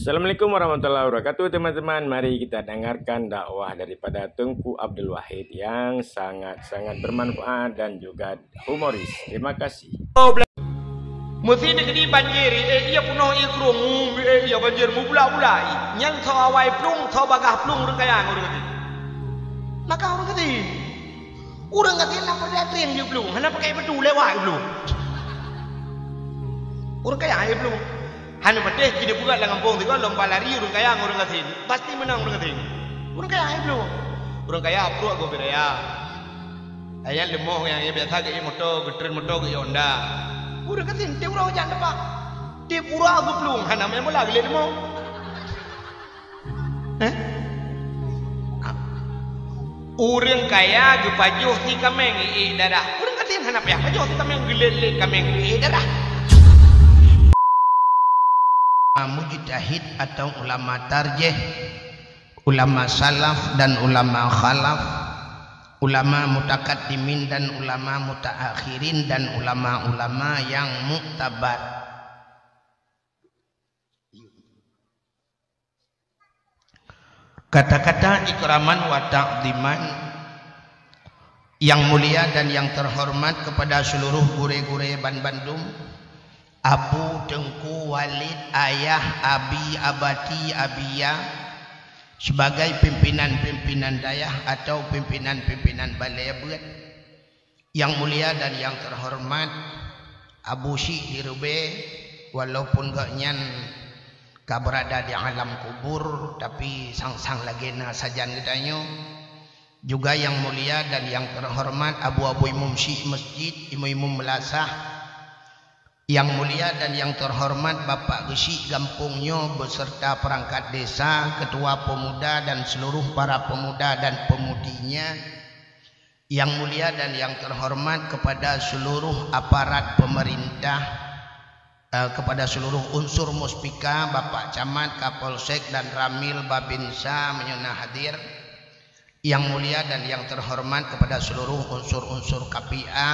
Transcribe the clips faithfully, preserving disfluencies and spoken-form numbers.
Assalamualaikum warahmatullahi wabarakatuh, teman-teman. Mari kita dengarkan dakwah daripada Teungku Abdul Wahid yang sangat-sangat bermanfaat dan juga humoris. Terima kasih. Meusi di keudeh banjir, eh, iya peunoh ié krueng, eh, iya banjir mubula-bula, eh. Nyan soe awai plueng, soe bagaih plueng ureueng kaya ngon ureueng gasien. Maka ureueng gasien, ureueng gasien na peureulèe trien jiplueng, hana pakai batu lewat jiplueng. Ureueng kaya jiplueng. Hana patéh keu jipeugot lam gampông sigoe lomba lari ureueng kaya ngon ureueng gasien. Pasti meunang ureueng gasien. Ureueng kaya jiplueng. Ureueng kaya pruet gob raya. Ayat leumoh nyang biasa geuié moto, geutreun moto geuié Honda. Ureueng gasien tiep uroe jak teumpat. Tiep uroe geuplueng, hana meunan bola geulét leumoh. Eh? Ureueng kaya geupajoh si kaméng ié darah. Ureueng gasien hana payah pajoh si kaméng, geulét-lét kaméng ié darah. Mujtahid atau ulama tarjih, ulama salaf dan ulama khalaf, ulama mutakaddimin dan ulama mutaakhirin, dan ulama-ulama yang muktabar. Kata-kata ikraman wa ta'ziman yang mulia dan yang terhormat kepada seluruh gurée-gurée banbandum, Abu, Teungku, Walid, Ayah, Abi, Abati, Abiya, sebagai pimpinan-pimpinan dayah atau pimpinan-pimpinan balée beuet. Yang mulia dan yang terhormat Abu Syik di Reubée, walaupun gobnyan ka beurada di alam kubur, tapi sang-sang lagée na sajan geutanyoe. Juga yang mulia dan yang terhormat Abu-abu Imum Syik Masjid, Imum-imum Meulasah. Yang mulia dan yang terhormat Bapak Geusyik gampông nyoe beserta perangkat desa, ketua pemuda dan seluruh para pemuda dan pemudinya. Yang mulia dan yang terhormat kepada seluruh aparat pemerintah, eh, kepada seluruh unsur Muspika, Bapak Camat, Kapolsek dan Ramil Babinsa meunyoe na hadir. Yang mulia dan yang terhormat kepada seluruh unsur-unsur K P A,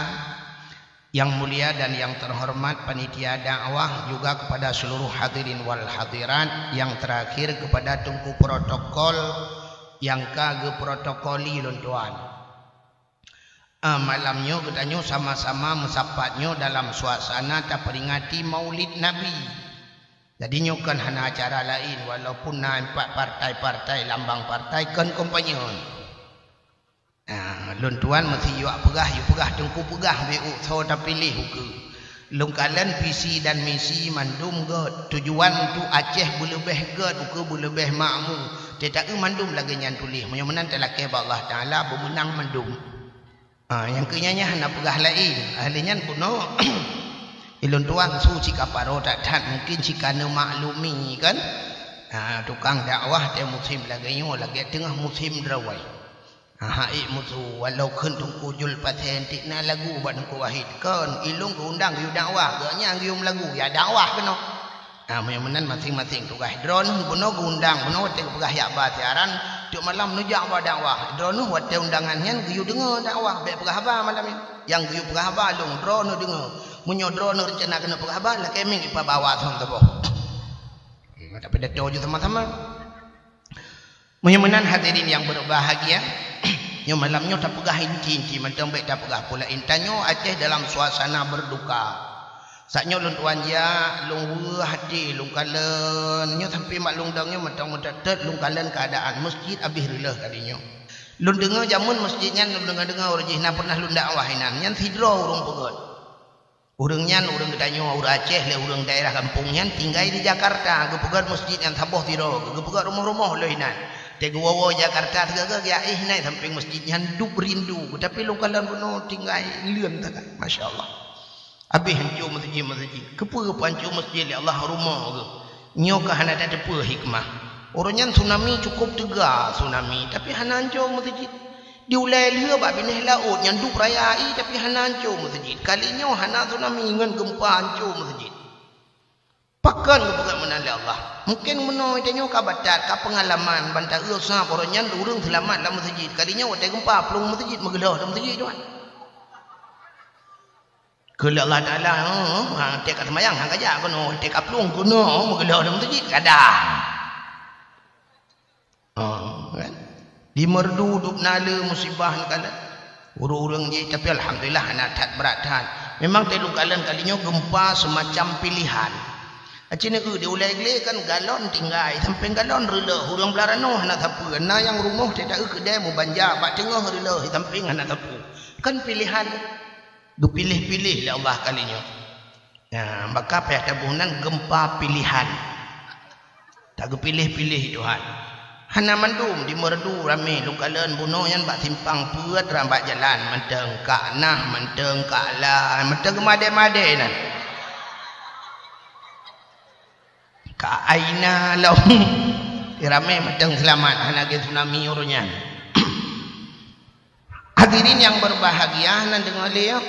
yang mulia dan yang terhormat panitia dakwah, juga kepada seluruh hadirin wal hadirat, yang terakhir kepada teungku protokol nyang ka geuprotokoli lôn tuan. Ah, malam nyoe geutanyoe sama-sama meusapat nyoe dalam suasana taperingati Maulid Nabi. Jadi nyoe kon hana acara laén, walaupun na empat partai-partai lambang partai kon kompanye. Ah, lôn tuan meusi yuak peugah, yue peugah teungku peugah beu soe tapiléh ukeue. Lôn kalon visi dan misi mandum gét. Tujuan untuk Aceh beuleubeh gét, ukeue beuleubeh makmu. Teuta mandum lagée nyan tuléh. Meunyoe meunan talakée bak Allah Taala beumeunang mandum. Ah, nyang keu nyan nyan hana peugah laén. Ahli nyan bunoe ilôn tuan su cit ka paro that-that, mungkin cit ka neumaklumi kan. Ah, tukang dakwah teuh musém lagée nyoe, lagée teungoh musém drawai. Ah, hai musu, walau kheun Teungku Jul Pasé tik na lagu bak Teungku Wahid. Kon, ilôn geuundang geuyue dakwah, gobnyan geuyue meulagu, ya dakwah keunoe. Ah, meunyoe meunan maséng-maséng tugaih. Droeneuh bunoe geuundang, bunoe watée geupeugah jak ba siaran, tiep malam neujak ba dakwah. Droeneuh watée undangan nyan geuyue deungoe dakwah, bék peugah haba malam nyan. Nyang geuyue peugah haba lôn, droeneuh deungoe. Meunyoe droeneuh reuncana keuneuk peugah haba, lakée mieng ipabawa thon saboh. Hmm, tapi dato ju sama-sama. Meunyoe meunan hadirin nyang berbahagia, nyoe malam nyoe tapeugah inti-inti mantong, bék tapeugah pula intan nyoe Aceh dalam suasana berduka. Saat nyoe lôn tuan jak, lôn weueh até, lôn kalon, nyoe sampoe mak lôn dong nyoe mantong meuteut-teut lôn kalon keuadaan masjid abéh reuloh kali nyoe. Lôn deungoe jameun masjid nyan, lôn deungoe-deungoe uroe jih na pernah lôn dakwah inan, nyan sidroe ureuëng peugét. Ureuëng nyan ureuëng geutanyoe, ureuëng Aceh, lé ureuëng daerah gampông nyan tinggai di Jakarta, geupeugét masjid nyan saboh sidroe, geupeugét rumoh-rumoh lheueh inan. Teuh geuwoe-woe Jakarta, teuga-ga geujak éh inan sampéng masjid nyan dub rindu, tapi lôn kalon bunoe tinggai leuen that, masya Allah. Abéh hanco masjid-masjid. Keupeue peuhanco masjid lé Allah rumoh geuh? Nyoe ka hana tateupeue hikmah. Uroe nyan tsunami cukup teuga tsunami, tapi hana hanco masjid. Di ulée lheueh bak binéh laôt nyan dub raya ie, tapi hana hanco masjid. Kali nyoe hana tsunami ngon geumpa hanco masjid. Pakon geupeugét meunan lé Allah? Mungken meunoe tanyoe ka batat, ka peungalaman, ban taeu sab uroe nyan ureuëng seulamat lam masjid. Kali nyoe watée geumpa plueng masjid, meugeulhoh lam masjid nyoe. Keu lé Allah Taala, ha, teuka seumayang han ka jak keunoe, teuka plueng keunoe, meugeulhoh lam masjid, kada. Di Meureudu dub na le musibah neukalon. Ureuëng-ureuëng jih, tapi alhamdulillah hana that brat that. Memang teuh lôn kalon kali nyoe geumpa seumacam pilihan. Aci neueu di ulée glé kan galon tinggai, sampéng galon reuloh, ureuëng blah ranoh hana sapeue, na nyang rumoh teuh taeu keudée meubanja bak teungoh reuloh, sampéng hana sapeue. Kan pilihan, geupiléh-piléh lé Allah kali nyoe. Nah, maka payah taboh nan geumpa pilihan. Tageupiléh-piléh Tuhan. Hana mandum di Meureudu ramé lôn kalon bunoe nyan bak simpang peuet ram bak jalan mantong ka nah, mantong ka la, mantong geumadé-madé nan. Ka aina lom. Ramé mantong seulamat hana lagée tsunami uroe nyan. Hadirin yang berbahagia, nan deungoe lé, ya.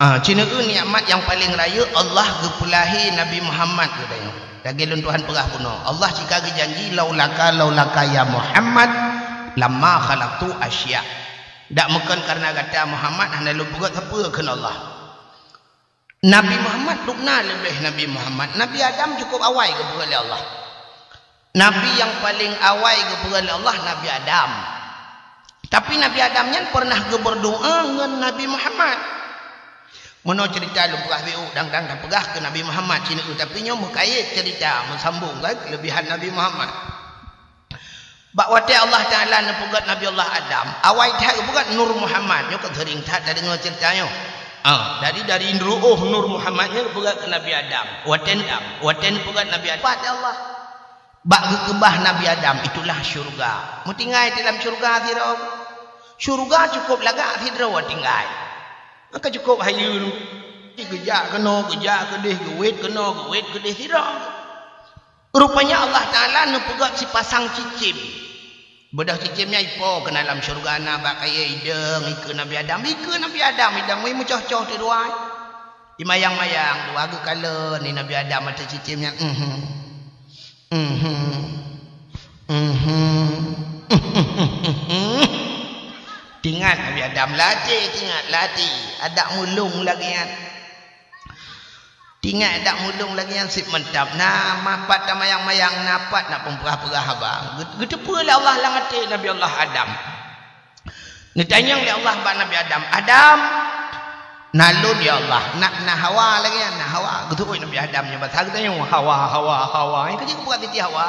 Ah, ci neueu nikmat nyang paleng rayeuk Allah geupeulahé Nabi Muhammad geutanyoe. Lagée lôn tuan peugah bunoe, Allah cit ka geujanji, "Laulaka, laulaka ya Muhammad, lama khalaqtu asya." Dak meukon kareuna gata Muhammad hana lôn peugét sapeue kheun Allah. Nabi Muhammad dub na leubeh Nabi Muhammad. Nabi Adam cukup awai geupeugét lé Allah. Nabi nyang paleng awai geupeugét lé Allah Nabi Adam. Tapi Nabi Adam nyan pernah geubeurdoa ngon Nabi Muhammad. Meunoe ceurita lôn peugah biôh dang-dang tapeugah keu Nabi Muhammad ci neueu, tapi nyoe meukayét ceurita meusambong kan keulebihan Nabi Muhammad. Bak watée Allah Taala neupeugét Nabi Allah Adam, awai that geupeugét Nur Muhammad. Nyoe ka seuring that tadeungoe ceurita nyoe. Ah, dari, dari ru'uh Nur Muhammad nyoe geupeugét keu Nabi Adam. Watée Adam, watée neupeugét Nabi Adam. Pat Allah. Bak geukeubah Nabi Adam, itulah syurga. Meutinggai di dalam syurga sidroe. Syurga cukup lagak sidroe tinggai. Maka cukup hayeue. Geujak keunoe, geujak keudeh, geuwét keunoe, geuwét keudeh sidroe. Rupanya Allah Taala neupeugét sipasang cicém. Beudôh cicém nyan ipo keunan lam syeuruga na bak kayée idong ikeue Nabi Adam. Ikeue Nabi Adam idong meucôh-côh teuk dua. Imayang-mayang dua geukalon ni Nabi Adam ateueh cicém nyan. Mhm. Mhm. Mhm. Tingat Nabi Adam lati, tingat lati. Adak mulông lagée nyan. Tingat dak mulông lagée nyan seb mantap. Na mapat tamayang-mayang, na pat nak peupeugah-peugah haba. Geuteupeue lé Allah lam até Nabi Allah Adam. Neutanyong lé Allah bak Nabi Adam, "Adam, na lôn ya Allah, nak na Hawa lagée nyan, na Hawa." Geuteuôt Nabi Adam nyoe basa geutanyong, "Hawa, Hawa, Hawa." Nyang keujeuet geupeugah Siti Hawa.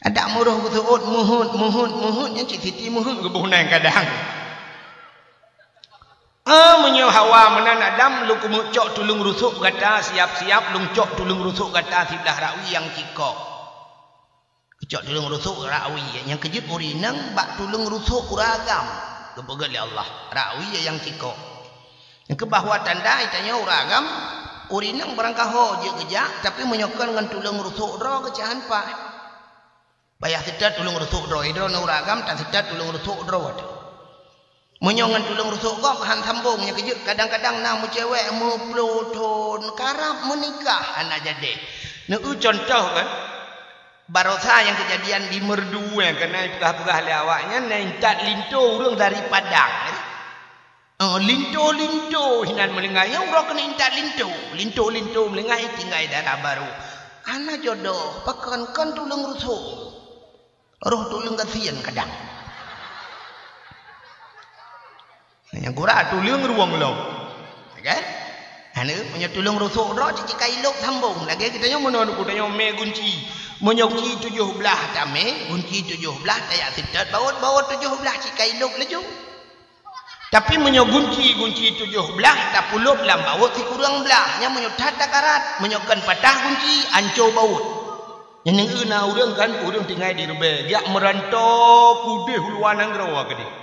Adak meuroh geuseuôt meuheuet, meuheuet, meuheuet, nyan cit Siti meuheuet geuboh nang kadang. Ah, meunyoe Hawa meunan Adam, lôn keumeuk cok tuleueng rusok gata siab-siab, lôn cok tuleueng rusok gata siblah rakui nyang cikok. Keucok tuleueng rusok rakui, nyang keujeuet ureueng inong bak tuleueng rusok ureueng agam. Geupeugét lé Allah, rakui nyang cikok. Nyang keu bahwa tanda tanyoe ureueng agam, ureueng inong barangkaho jeuet geujak, tapi meunyoe kon ngon tuleueng rusok droe geucahan paih. Payah seutôt tuleueng rusok droe, droe ureueng agam taseutôt tuleueng rusok droe teuh. Meunyoe ngon tuleueng rusok gob han sambong nyang keujeuet, kadang-kadang na meucewek meuploh thon karab meunikah hana jadi. Neueu contoh kan, barosa nyang keujadian di Meureudu nyang keuneuk peugah-peugah lé awaknyan, na intat linto ureueng dari Padang. Oh, linto-linto hinan meulinggai, nyang uroe keuneuk intat linto. Linto-linto meulinggai tinggai dara barô. Hana jodoh, pakon kon tuleueng rusok. Roh tuleueng gasien kadang. Nyang gura tuleueng ruwong lom. Ya kan? Hana, meunyoe tuleueng rusok droe cit ka ilok sambong. Lagée geutanyoe meunoe, geutanyoe mé gunci. Meunyoe gunci tujoh blaih tamé, gunci tujoh blaih tajak seutôt, bawot-bawot tujoh blaih cit ka ilok laju. Tapi meunyoe gunci, gunci tujoh blaih tapulop lam bawot sikureueng blaih, nyan meunyoe that takarat, meunyoe kon patah gunci, anco bawot. Nyan nyang na ureueng kan, ureueng tinggai di rubée, geujak meuranto keudeh u luwa nanggroe keudeh.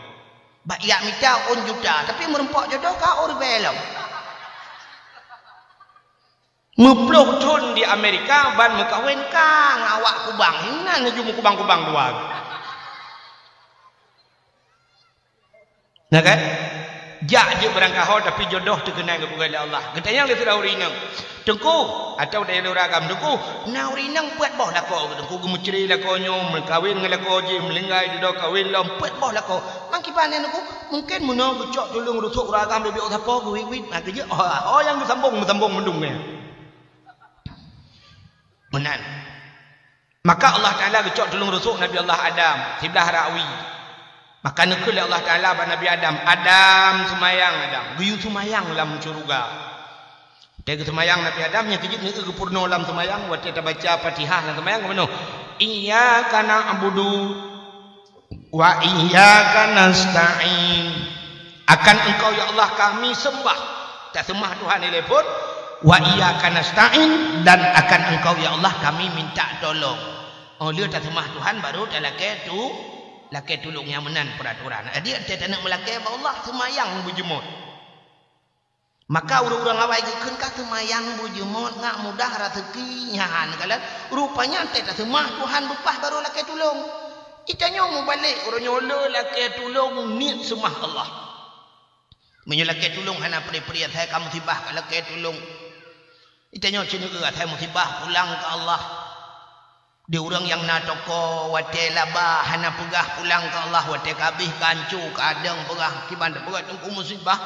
Bak jak mita ôn juta, tapi meurumpok jodoh ka ôn ribée lom. Meuploh thon di Amerika ban meukawen ka ngon awak kubang. Inan laju meukubang-kubang dua. Nah kan? Jak jeuet barangkaho tapi jodoh teuh keunan geupeugah lé Allah. Geutanyong lé sidroe ureueng inong, "Teungku," atawa tanyong lé ureueng agam, "Teungku, na ureueng inong peuet boh lakoe, Teungku, geumeucre lakoe nyoe, meukawen ngon lakoe jih, meulinggai dudoe kawen lom, peuet boh lakoe. Mang kiban nyan, Teungku?" Mungken meunoe geucok tuleueng rusok ureueng agam leubeh sapo geuwit-wit, na keujeuet, oh, oh, nyang geusambong, meusambong meudung nyan. Meunan. Maka Allah Taala geucok tulông rusôk Nabi Allah Adam siblah rakwi. Maka neukheun lé Allah Taala bak Nabi Adam, "Adam, seumayang Adam." Geuyue seumayang lam syeuruga. Watèe geuseumayang Nabi Adam, nyan keuh jeuet neueu geupeurunoe lam seumayang, watèe tabaca Fatihah lam seumayang, geupeurunoe, "Iyyaka na'budu wa iyyaka nasta'in." Akan Engkau, ya Allah, kami sembah. Taseumah Tuhan ilèe phôn. "Wa iyyaka nasta'in," dan akan Engkau, ya Allah, kami minta tolong. Óh lheueh taseumah Tuhan, baru talakèe tu, lakèe tulông, nyang meunan peuratoran. Jadi, watèe taneuk meulakèe bak Allah, seumayang beujeumot. Maka ureueng-ureueng awai geukheun ka seumayang beujeumot ngat mudah raseuki nyan, kalheuh. Rupanya watèe taseumah Tuhan beupah baru lakèe tulông. Geutanyoe mubalek, uroe nyoe le lakèe tulông niet seumah Allah. Meunyoe lakèe tulông hana pri-pri, asai ka musibah ka lakèe tulông. Geutanyoe cit neueu asai musibah pulang keu Allah. Di ureueng nyang na toko, watèe laba hana peugah pulang keu Allah, watèe ka abéh ka ancô, ka adeueng peugah, kiban tapeugah teungku musibah,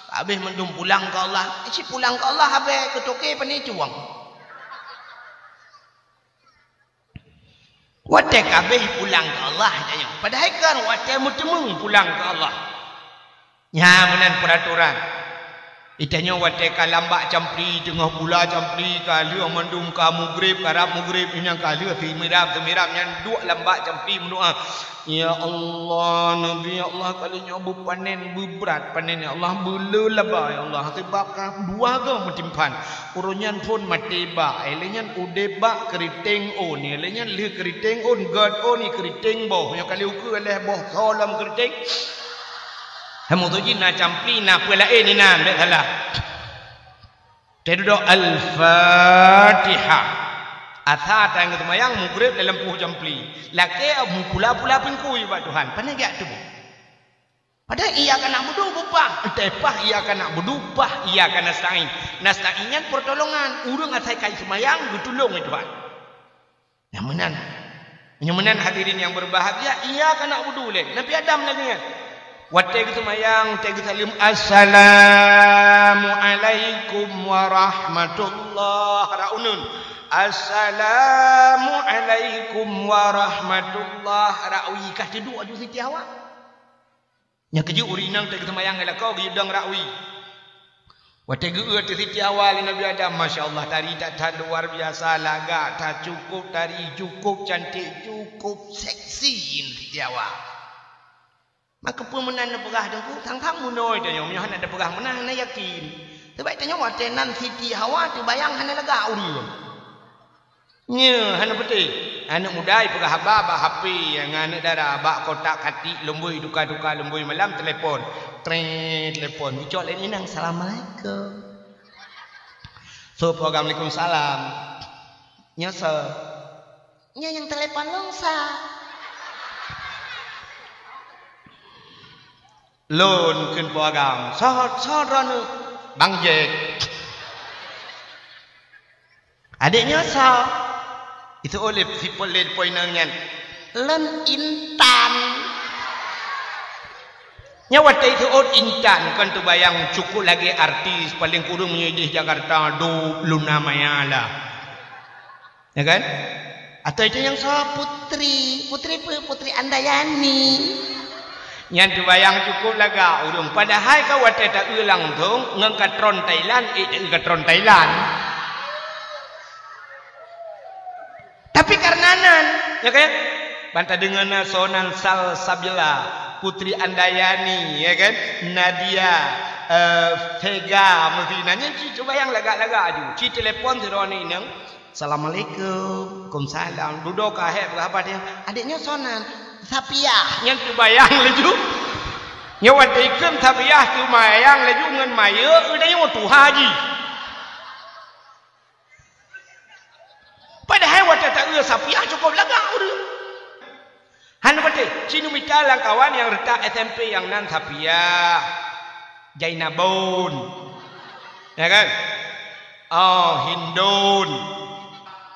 ka abéh mandum pulang keu Allah. Cit pulang keu Allah, abéh keu toke pane cuwang. Watèe ka abéh pulang keu Allah, tanyoe. Padahai kan watèe meuteumèe pulang keu Allah. Nyan meunan peuratoran. Geutanyoe watèe ka lam bak campli, teungoh pula campli, ka lheueh mandum ka mugreb, karab mugreb, nyan ka lheueh seumirab, seumirab nyan duek lam bak campli meudoa, "Ya Allah, Nabi, ya Allah, kali nyoe beupanen, beubrat panen, ya Allah, beulé laba, ya Allah, sabab ka dua goe meutimpan." Uroe nyan phôn maté bak, ilèe nyan udeb bak keuriteng ôn, ilèe nyan lheueh keuriteng ôn, gèt ôn, keuriteng boh, nyoe kali ukeue lhèe boh soe lam keuriteng. Hai meutuji na campli, na peue laén inan, bèk salah. Teududoe Al-Fatihah. Asa tanyoe seumayang mugreb dalam puih campli. Lakèe meupula-pula pingkui bak Tuhan. Pane geujak tuboh. Padahai iyyaka na'budu beupah. Entah pah iyyaka na'budu, pah iyyaka nasta'in. Nasta'in nyan pertolongan. Ureueng asai ka seumayang geutulông lé Tuhan. Nyang meunan. Nyang meunan hadirin yang berbahagia, iyyaka na'budu lé Nabi Adam lagèe nyan. Watèe geuseumayang, watèe geusaleuem, "Assalamualaikum warahmatullah." Raunun. "Assalamualaikum warahmatullah." Rawi ka teuduek aju Siti Hawa. Nyang keujeuet ureueng inong teuk seumayang lakoe geuyue dong rakwi. Watèe geu-eu teuk Siti Hawa lé Nabi Adam, masya Allah, tari that-that luar biasa, lagak that, cukup tari, cukup cantik, cukup seksi Siti Hawa. Maka peue meunan neupeugah teungku, sang-sang meunoe tanyoe, meunyoe hana teupeugah meunan hana yakin. Sabab tanyoe watèe nan Siti Hawa teubayang hana lagak ureueng. Nyoe hana putéh. Aneuk muda ipeugah haba bak H P, ngon aneuk dara bak kotak katik lumbôi, tuka-tuka lumbôi malam, telepon. Tret, telepon. Icok lé inong, "Assalamualaikum." Soe po agam, "Waalaikumsalam." Nyoe soe? Nyoe nyang telepon lôn sa. Lôn kheun po agam. Soe, soe droeneuh? Bang Jack. Adék nyoe soe? Itu oleh si Polin poinang nyan. Lôn Intan. Nyoe watèe itu ôt Intan kon teubayang cukup lagèe artis, paling kureueng meunyoe idéh Jakarta, dub Luna Maya lah. Ya kan? Atau itu nyang soe Putri, Putri peue? Putri Andayani. Nyan teubayang cukup lagak ureueng. Padahai ka watèe ta-eu langsông ngon katron Thailand, eh, ta-eu katron Thailand. Tapi karena nan, ya kan? Ban tadeungoe na soe nan Salsabila, Putri Andayani, ya kan? Nadia, eh, Vega, meusi nan nyan cit teubayang lagak-lagak aju. Cit telepon sidroe aneuk inong. "Assalamualaikum." "Waalaikumsalam." Dudoe ka hék peugah haba dia. "Adék nyoe soe nan?" "Sapiah." Nyan teubayang laju. Nyoe watèe ikheun Sapiah teumayang laju ngon mayeuek, geutanyoe tuha jih. Padahai watèe ta-eu Sapiah cukup lagak ureueng. Hana patéh, ci neumita lam kawan nyang reutak S M P nyang nan Sapiah, Jainabun, ya kan? Oh, Hindun.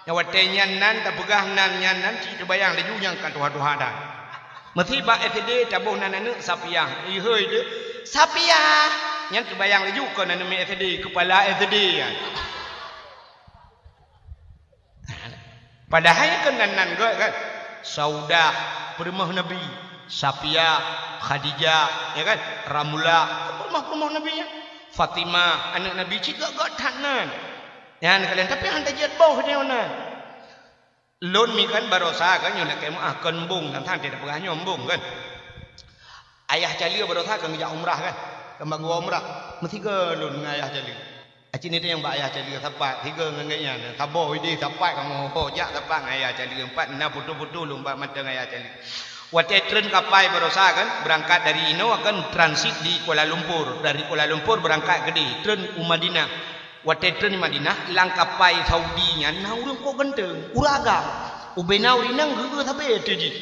Nyang watèe nyan nan tapeugah nan nyan nan cit teubayang laju nyang ka tuha-tuha dah. Meusi bak S D taboh nan aneuk Sapiah, ihôi deuh Sapiah. Nyan teubayang laju kon aneuk miet S D, keupala S D nyan. Padahai kan nan-nan gét kan. Saudah, peurumoh Nabi. Safiyah, Khadijah, ya kan? Ramlah, peurumoh-peurumoh Nabi nyan. Fatimah, aneuk Nabi cit gét-gét that nan. Nyan kalian, tapi han tajeuet boh nyoe nan. Lôn mi kan barosa kan nyoe lakée meu'ah kon embong, tang-tang teupeugah nyoe embong kan. Ayah Caleue barosa kan geujak umrah kan. Kan bak gua umrah. Meusigoe lôn ngon ayah Caleue. Aci ni teunyong bak ayah Caleue sapat, sigoe ngon gobnyan. Saboh idéh sapat kamoe, ho, jak sapat ngon ayah Caleue. Empat na foto-foto lôn bak mantong ayah Caleue. Watée treun kapai barosa kan, berangkat dari inoe akan transit di Kuala Lumpur. Dari Kuala Lumpur berangkat keudéh, treun u Madinah. Watée treun di Madinah, lam kapai Saudi nyan na ureuëng kok ganteng, ureuëng agam. Ubena ureuëng inong geu-eu sabe ateueh jih.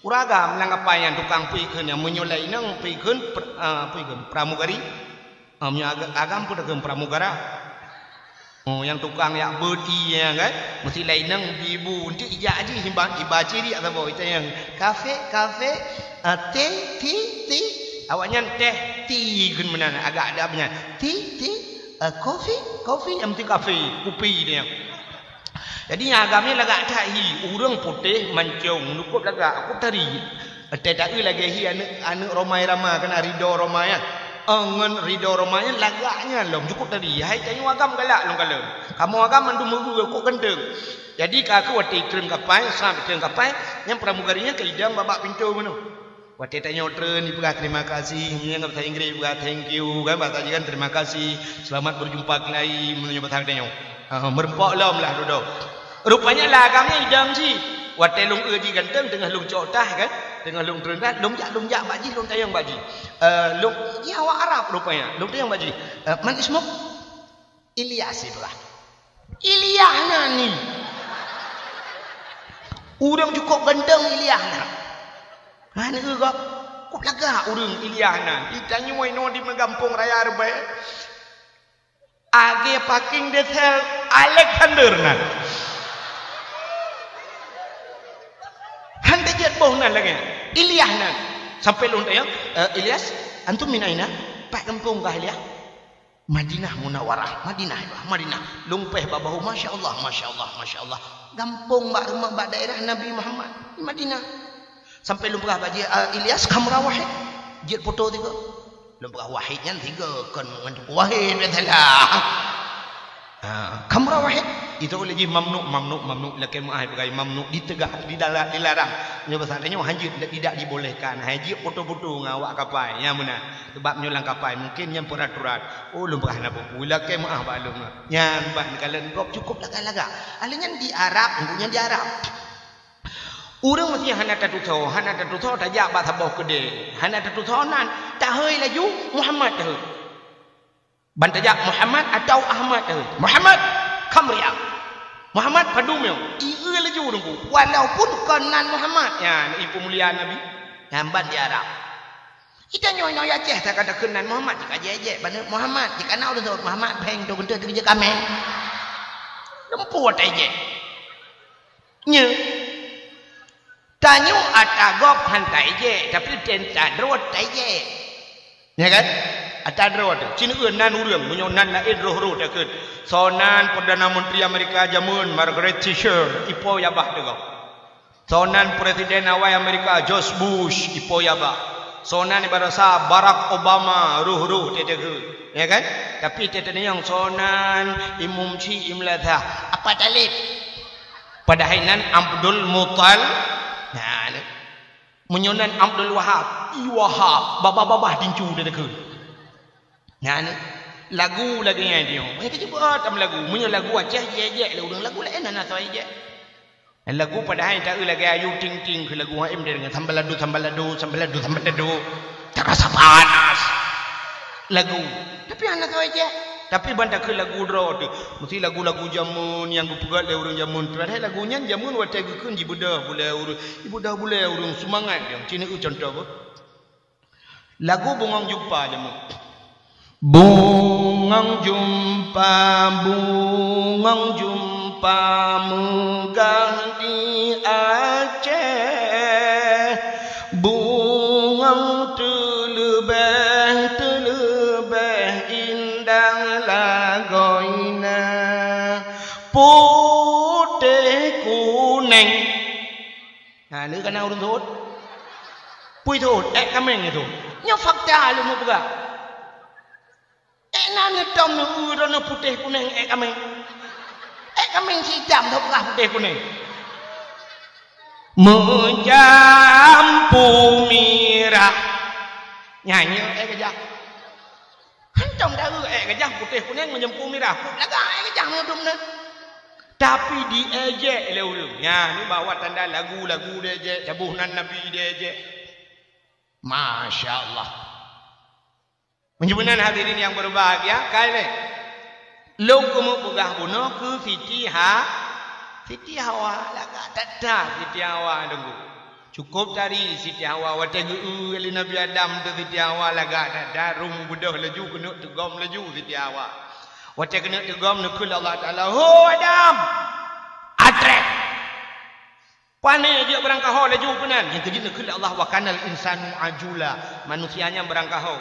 Ureuëng agam lam kapai nyan tukang peue kheun nyan, meunyoe lé inong peue kheun pr-, ah, peue kheun pramugari. Ah, meunyoe aga-, agam peue takheun pramugara. Oh, nyang tukang yak beuet ié nyan kan, meusti lé inong ibu, enti ijak jih iba, iba ciriak saboh, itanyong, "Kafe, kafe, ah, teh, ti, ti." Awaknyan teh, ti kheun meunan, agak ada nyan. "Ti, ti, ah, kofi, kofi," nyang meusti kafe, kupi dia. Jadi nyang agam nyan lagak that hi, ureuëng putéh mancong, nukop lagak, aku tari. Watée taeu lagée hi aneuk, aneuk Roma Irama, kan Ridho Roma nyan. Oh, ngon Ridho Roma nyan lagak nyan lom, cukop tadi. Hai tanyoe agam galak lom kalon. Kamoe agam mandum meureu kok ganteng. Jadi ka kheueh watée treun kapai, sab treun kapai, nyang pramugari nyan ka idong bak-bak pintoe meunoe. Watée tanyoe treun, ipeugah terima kasih, nyang bahasa Inggris ipeugah thank you, kan bahasa jih kan terima kasih, selamat berjumpa kembali, meunyoe bahasa tanyoe. Ah, meureumpok lom lah dudoe. Rupanya lam agam nyan idong cit. Watée lôn eu jih ganteng, teungoh lôn cok tah kan, teungoh lôn treun tah, lôn jak, lôn jak bak jih, lôn tanyong bak jih. Eh, lôn, jih awak Arab rupanya, lôn tanyong bak jih. Eh, "Man ismuk?" "Ilyas," ipeugah. "Ilyah nan ni." Ureuëng cukop ganteng Ilyah nan. Han eu gob, kok lagak ureuëng Ilyah nan. Di tanyoe inoe di meugampông raya Reubée. Akhé paking desel Alexander nan. Han tajeuet boh nan lagée Ilyah nan. Sampai lôn tanyong, "Eh, Ilyas, antum min aina?" "Pat gampông kah Ilyas?" "Madinah Munawarah, Madinah, Madinah." Lôn péh bak bahu, "Masya Allah, masya Allah, masya Allah." Gampông bak rumoh, bak daerah Nabi Muhammad, Madinah. Sampai lôn peugah bak jih, "Ah, Ilyas, kamera wahid." Jeuet foto tiga. Lôn peugah wahid nyan tiga, kon ngon Teungku Wahid, biasalah. Ha, kamera wahid. Itu lagi mamnu, mamnu, mamnu. Lakée meu'ah peugah mamnu, diteugah, didarat, dilarang. Nyoe bahasa tanyoe hanjeuet, tidak dibolehkan. Hai jeuet foto-foto ngon awak kapai. Nyang meunan. Sebab nyoe lam kapai, mungkin nyan peraturan. Oh, lôn peugah na buku. Lakée meu'ah bak lôn. Nyan bak neukalon gob cukop lagak-lagak. Ahli nyan di Arab, nyan di Arab. Ureuëng meusti hana tatusoe, hana tatusoe tajak bak saboh keudè. Hana tatusoe nan, tahôi laju Muhammad tahôi. Ban tajak Muhammad atau Ahmad tahôi. "Muhammad, kam riak." "Muhammad, padum nyoe." Ieu laju ureuëng ku. Walaupun kon nan Muhammad. Nyan, ibu mulia Nabi. Nyan ban di Arab. Ita nyoe, nyoe Aceh, takheun nan Muhammad, jika jejek, bani Muhammad, jika na ureuëng sebut Muhammad, beng tu keuntui tu jeuet kameng. Lempu ata jejek. Nyoe. Tanyoe ata gob han taijek, tapi teuntadroe taijek. Ya kan? Ata droe tu. Cina nan ureuëng, meunyoe nan laén roh-roh takheun. Soe nan Perdana Menteri Amerika jameun Margaret Thatcher, ipo yabah teugok. Soe nan Presiden awai Amerika George Bush, ipo yabah. Soe nan ibarosa Barack Obama, roh-roh teuteugeue. Ya kan? Tapi teuteunyong soe nan imum ci imlazah. Apa Talib? Padahai nan Abdul Muttal. Nah, ni. Meunyoe nan Abdul Wahab, i Wahab, babah-babah tincu dia takheun. Nah, ni. Lagu lagée nyan dia. Meunyoe keuceubeuet tam lagu. Meunyoe lagu Aceh, jek-jek lé ureuëng lagu laén hana soe jek. Lagu padahai ta lagée Ayu Ting Ting keu lagu H M dengan sambalado, sambalado, sambalado, sambalado. Terasa panas. Lagu. Tapi hana soe jek. Tapi ban takheun lagu droe tu. Mesti lagu-lagu jameun nyang geupeugét lé ureuëng jameun. Padahai lagu nyan jameun watée geukheun jibeudôh bulée ureuëng. Jibeudôh bulée ureuëng seumangat nyang. Cina eu contoh beuh. Lagu Bungong Jumpa jameun. Bungong jumpa, bungong jumpa meugah di Aceh. Bungong teuleubeh, teuleubeh indah lagoina. Putéh ku Eng. Nah, ni kana ureuëng thot. Pui thot, ék kaméng itu. Nyoe fakta lôn peugah. Ék na neutom neu droeneuh putéh kunéng ék kaméng. Ék kaméng si itam tho peugah putéh kunéng. Meujampu mirah. Nyan nyoe ék gajah. Hantom dara ék gajah putéh kunéng meujampu mirah. Kok lagak ék gajah meudum nyan. Tapi diejek lé ureuëng. Nyan ni bahwa tanda lagu-lagu diejek, cabuh nan Nabi diejek. Masya Allah. Meunyoe meunan hadirin nyang berbahagia, kai lé. Lôn keumeung peugah bunoe keu Siti Ha-, Siti Hawa, lagak that-that Siti Hawa deungoe. Cukôp tari Siti Hawa watée geu-eu lé Nabi Adam teuh Siti Hawa lagak that-that, rhung beudôh laju keuneuk teugom laju Siti Hawa. Watée keuneuk teugom neukheun lé Allah Taala, "Ho Adam!" Atrek! Pané jeuet beurangkaho laju keunan. Nyang keujeuet neukheun lé Allah, "Wa kanal insanu ajula." Manusia nyan beurangkaho.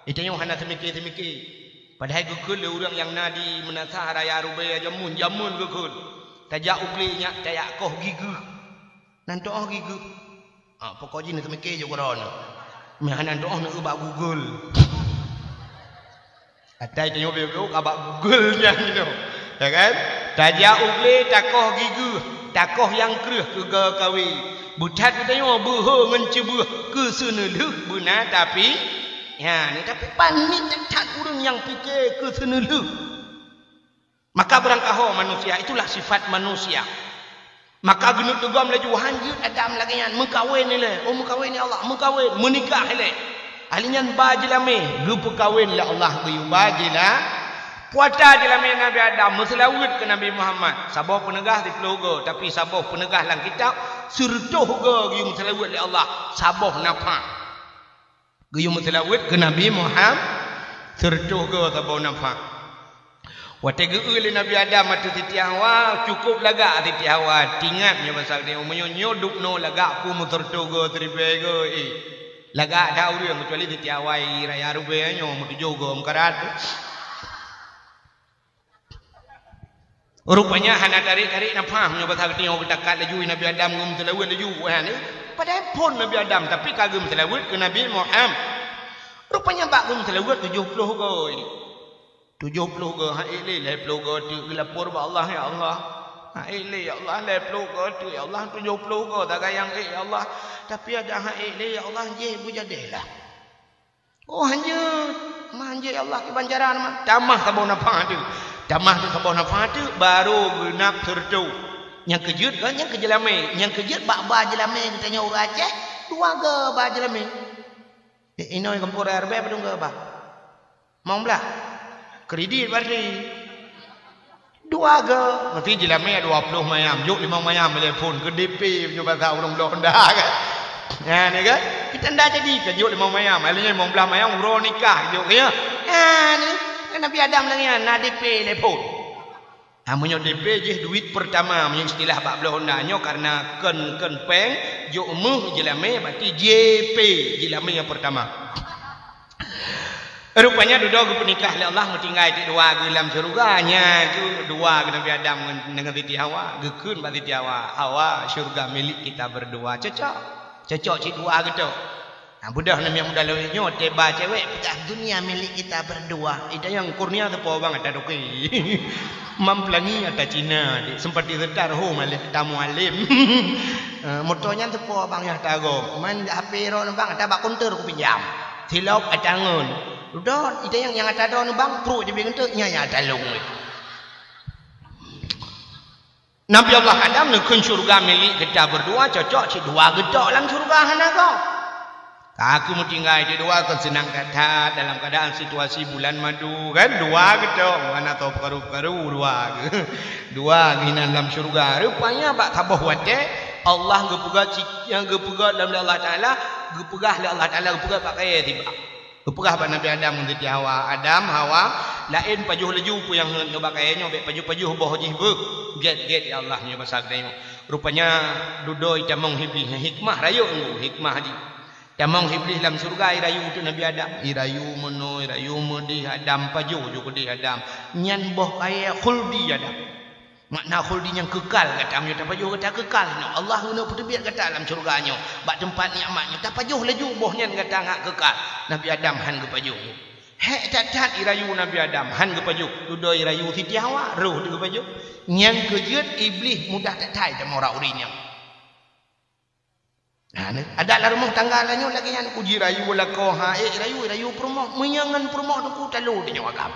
Geutanyoe hana seumiké-seumiké. Padahai geukheun lé ureuëng nyang na di meunasah raya Rubée jameun-jameun geukheun. Tajak u glé nyak tajak koh gigeuh. Nan toh gigeuh. Ah, pokok jih neuseumiké jih keudroe nyoe. Meuhana doh na bak Google. Atai tanyoe beu-beu ka bak Google nyan nyoe. Ya kan? Tajak u glé takoh gigeuh, takoh nyang kreueh keu geukawi. Beuthat tanyoe beuhe ngon ceubeueh keu seuneulheueh beuna tapi, ya, ni tapi panik that ureuëng nyang pike keu seuneulheueh. Maka beurangkaho manusia, itulah sifat manusia. Maka geuneuk teugom laju, "Han jeuet Adam lagée nyan, meukawen ilée, oh meukawen ya Allah, meukawen, meunikah ilée." Ahli nyan ba jeulamé, geupeukawen lé Allah geuyue ba jila-, puata jeulamé Nabi Adam, meuseulaweuet keu Nabi Muhammad. Saboh peuneugah siplôh goe, tapi saboh peuneugah lam kitab, sireutôh goe geuyue meuseulaweuet lé Allah, saboh nafah. Geuyue meuseulaweuet keu Nabi Muhammad, sireutôh goe saboh nafah. Watée geu-eu lé Nabi Adam ateueh Siti Hawa, cukôp lagak Siti Hawa, tingat nyoe basa geutanyoe, meunyoe nyoe dubnoe lagak peue meusireutôh goe, siribée goe, eh. Lagak that ureuëng, keucuali Siti Hawa raya Rubée nyoe meutujoh goe meukarat. Rupanya hana tarék-tarék nafah, meunyoe basa geutanyoe geutakat laju Nabi Adam geumeuseulaweuet laju, ha, ni. Padahai phon Nabi Adam, tapi ka geumeuseulaweuet keu Nabi Muhammad. Rupanya bak geumeuseulaweuet tujoh ploh goe. Tujoh ploh goe, han ék lé lhée ploh goe teuk geulapor bak Allah, "Ya Allah, han ék lé ya Allah, lhée ploh goe teuk ya Allah, tujoh ploh goe tagayang ék ya Allah. Tapi adak han ék lé ya Allah, jéh beujadéh lah." Oh, han jeuet. Man jeuet ya Allah kiban cara na man. Tamah saboh nafah teuk. Tamah teuk saboh nafah teuk, barô geunap sireutôh. Nyang keujeuet kan, nyang keu jeulamé. Nyang keujeuet bak ba jeulamé geutanyoe ureuëng Aceh, dua goe ba jeulamé. Eh, inoi gampông raya Rubée padum goe ba? Limong blah. Kredit berarti. Dua goe, meusti jeulamé dua ploh mayam, jok limong mayam telepon keu D P meunyoe basa ureuëng bloe honda kan. Nyan kan? Kita ndak jadi ka jok limong mayam, ahli nyan limong blah mayam uroe nikah jok ya. Nyan kan Nabi Adam lagée nyan na D P telepon. Ha, meunyoe D P jih duit pertama, meunyoe istilah bak bloe honda nyoe karena kon, kon péng, jok meuh jeulamé berarti J P, jeulamé nyang pertama. Rupanya dudoe geupeunikah lé Allah meutinggai teuk dua geuh lam syeuruga, nyan keuh dua geuh Nabi Adam ngon, ngon Siti Hawa, geukheun bak Siti Hawa, "Hawa, syeuruga milik kita berdua." Cocok. Cocok cit dua geuh tu. Nah, beudôh namiet muda lôn nyoe teuba cewek peugah, "Dunia milik kita berdua." Ita nyang kurnia teupo bang ata doke. Mam pelangi ata Cina, dek, sempat disetar ho maleh ata mualim. Eh, moto nyan teupo bang nyang ata gom. Man H P ro bang ata bak konter kupinjam. Silop ata ngon. Dudoe, ita nyang, nyang ata droeneuh bang, pruet jibi ngeunteuk, nyan nyang ata lôn. Nabi Allah Adam neukheun syeuruga milik geuta berdua, cocok cit dua geutok lam syeuruga hana gob. Ka keuh meutinggai di dua kon seunang that-that dalam keuadaan situasi bulan madu, kan? Dua geutok, hana tho peukaru-peukaru dua geuh. Dua geuh inan lam syeuruga. Rupanya bak saboh watée Allah geupeugah ci-, geupeugah lam Allah Taala, geupeugah lé Allah Taala, geupeugah bak kayée tibak. Geupeugah bak Nabi Adam ngon Siti Hawa, "Adam, Hawa, laén pajoh laju peue nyang heuet nibak kayée nyoe, bék pajoh-pajoh boh jih beuh. Gét-gét ya Allah nyoe basa geutanyoe." Rupanya dudoe tamong Iblih, hikmah rayeuk nyoe, hikmah jih. Tamong Iblih lam syeuruga, irayu teuk Nabi Adam. Irayu meunoe, irayu meudeh Adam, pajoh ju keudeh Adam. Nyan boh kayée khuldi Adam. Makna khuldi nyang keukai gata, meunyoe tapajoh gata keukai nyoe. Allah geuneuk peuteubiet gata lam syeuruga nyoe, bak teumpat nikmat nyoe. Tapajoh laju boh nyan gata ngat keukai. Nabi Adam han geupajoh. Hék that-that irayu Nabi Adam, han geupajoh. Dudoe irayu Siti Hawa, roh teuh geupajoh. Nyan keuh jeuet Iblih mudah that-that tamong rot ureuëng nyan. Nah, ni, adat lam rumoh tangga tanyoe lagée nyan, ku jirayu lakoe, ha, ék rayu, rayu peurumoh, meunyoe ngon peurumoh teungku talo tanyoe agam.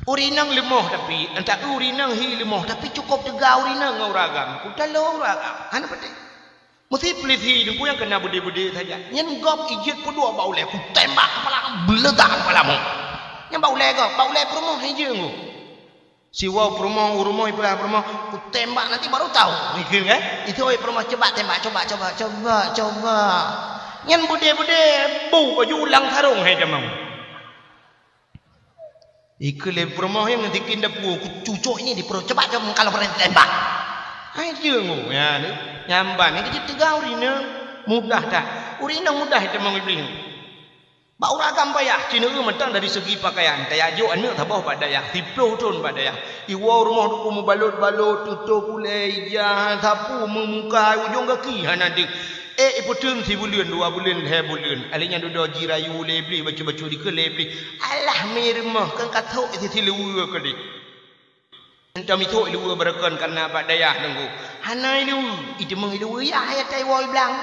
Ureuëng inong leumoh tapi, entah ureuëng inong hi leumoh, tapi cukôp teuga ureuëng inong ngon ureuëng agam, ku talo ureuëng agam. Hana patéh. Meusi peulisi teungku nyang keuneuk beudé-beudé saja. Nyan gob ijeuet peuduek bak ulée, ku tembak kepala, beuleudang kepala mu. Nyan bak ulée gob, bak ulée peurumoh ijeuet ngon. Siwoe peurumoh, u rumoh, ipeugah peurumoh, "Kutembak nanti baru tahu." Mikir, kan? Itu oi peurumoh, "Coba tembak, coba, coba, coba, coba." Nyan beudé-beudé, bu baju ulang sarong hai tamong. Ikeu lé peurumoh nyang tikin dapu, "Kucucok ini di perut, coba, coba kalau berani tembak." Hai jeuet ngon, ya, ni. Nyamban, ni keuci teuga ureuëng inong mudah that. Ureuëng inong mudah tamong Iblih. Bak ureuëng agam payah, ci neueu mantong dari segi pakaian. Tajak jok aneuëk saboh bak dayah, siplôh thon bak dayah. Iwoe rumoh teungku meubalot-balot, tutôp ulée, ija, sapu, meumuka, ujong gaki hana deuh. Ék ipeuteun sibuleuen, dua buleuen, lhée buleuen. Alèh nyan dudoe jirayu lé Iblih, bacut-bacut dikeue lé Iblih. Alah, mi rumoh, kan ka thok isi siluweue keudeh. Entah mithok iluweue beureukan kareuna bak dayah teungku. Hana iluweue, iteumong iluweue yah, ya tai woe blang.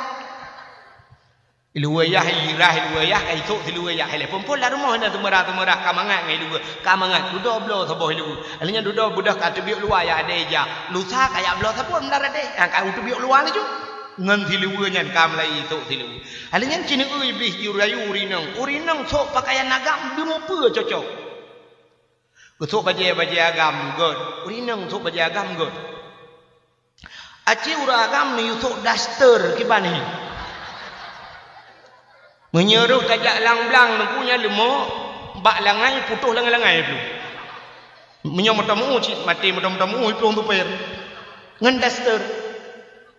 Iluweue yah, irah iluweue yah, ka ithok siluweue yah. Ilée phon-phon lam rumoh na seumeurah-seumeurah ka mangat ngon iluweue, ka mangat. Dudoe bloe saboh iluweue. Alèh nyan dudoe beudôh ka teubiet luwa ya adé ija. Lusa ka yak bloe saboh lam adé. Ha, ka teubiet luwa laju. Ngon siluweue nyan ka mulai ithok siluweue. Alèh nyan ci neueu Iblih jirayu ureuëng inong. Ureuëng inong sok pakaian agam deumeupeue cocok. Geusok bajée-bajée agam gét. Ureuëng inong sok bajée agam gét. Aci ureuëng agam neuyue sok daster kiban hi. Meunyoe roh tajak lam blang teungku nyan leumo, bak langai putôh langai-langai plueng. Meunyoe meutameu cit maté, meutameu-tameu plueng tuper. Ngon daster.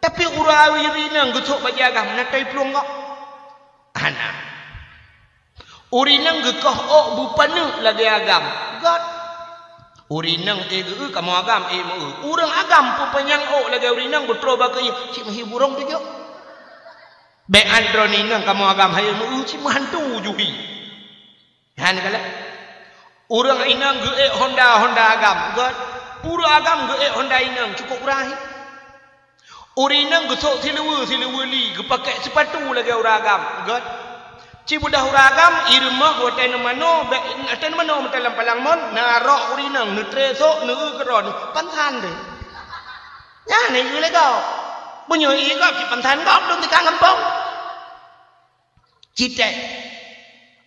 Tapi ureuëng inong geusok bajée agam na tai plueng gob. Hana. Ureuëng inong geukoh ôk beupaneuk lagée agam, gét. Ureuëng inong ék geu-eu kamoe agam ék meu-eu. Ureuëng agam peupanyang ôk lagée ureuëng inong beutroe bak keuieng, cit meuhi burông tujok. Bék an droeneuh inong kamoe agam hayeu meu-eu, cit meuhantu juhi. Hana galak. Ureuëng inong geuék honda, honda agam, gét. Ureuëng agam geuék honda inong, cukôp murah. Ureuëng inong geusok siluweue, siluweue li, geupakèk sipatu lagée ureuëng agam, gét. Ci beudôh ureuëng agam, i rumoh watée neumanoe, bék watée neumanoe meutalom palang mon, na rok ureuëng inong, neutré sok, neueu keudroe, pansan deh. Nyan ieu lé gob. Meunyoe ié gob, cit pansan gob, dum tika gampông. Citek.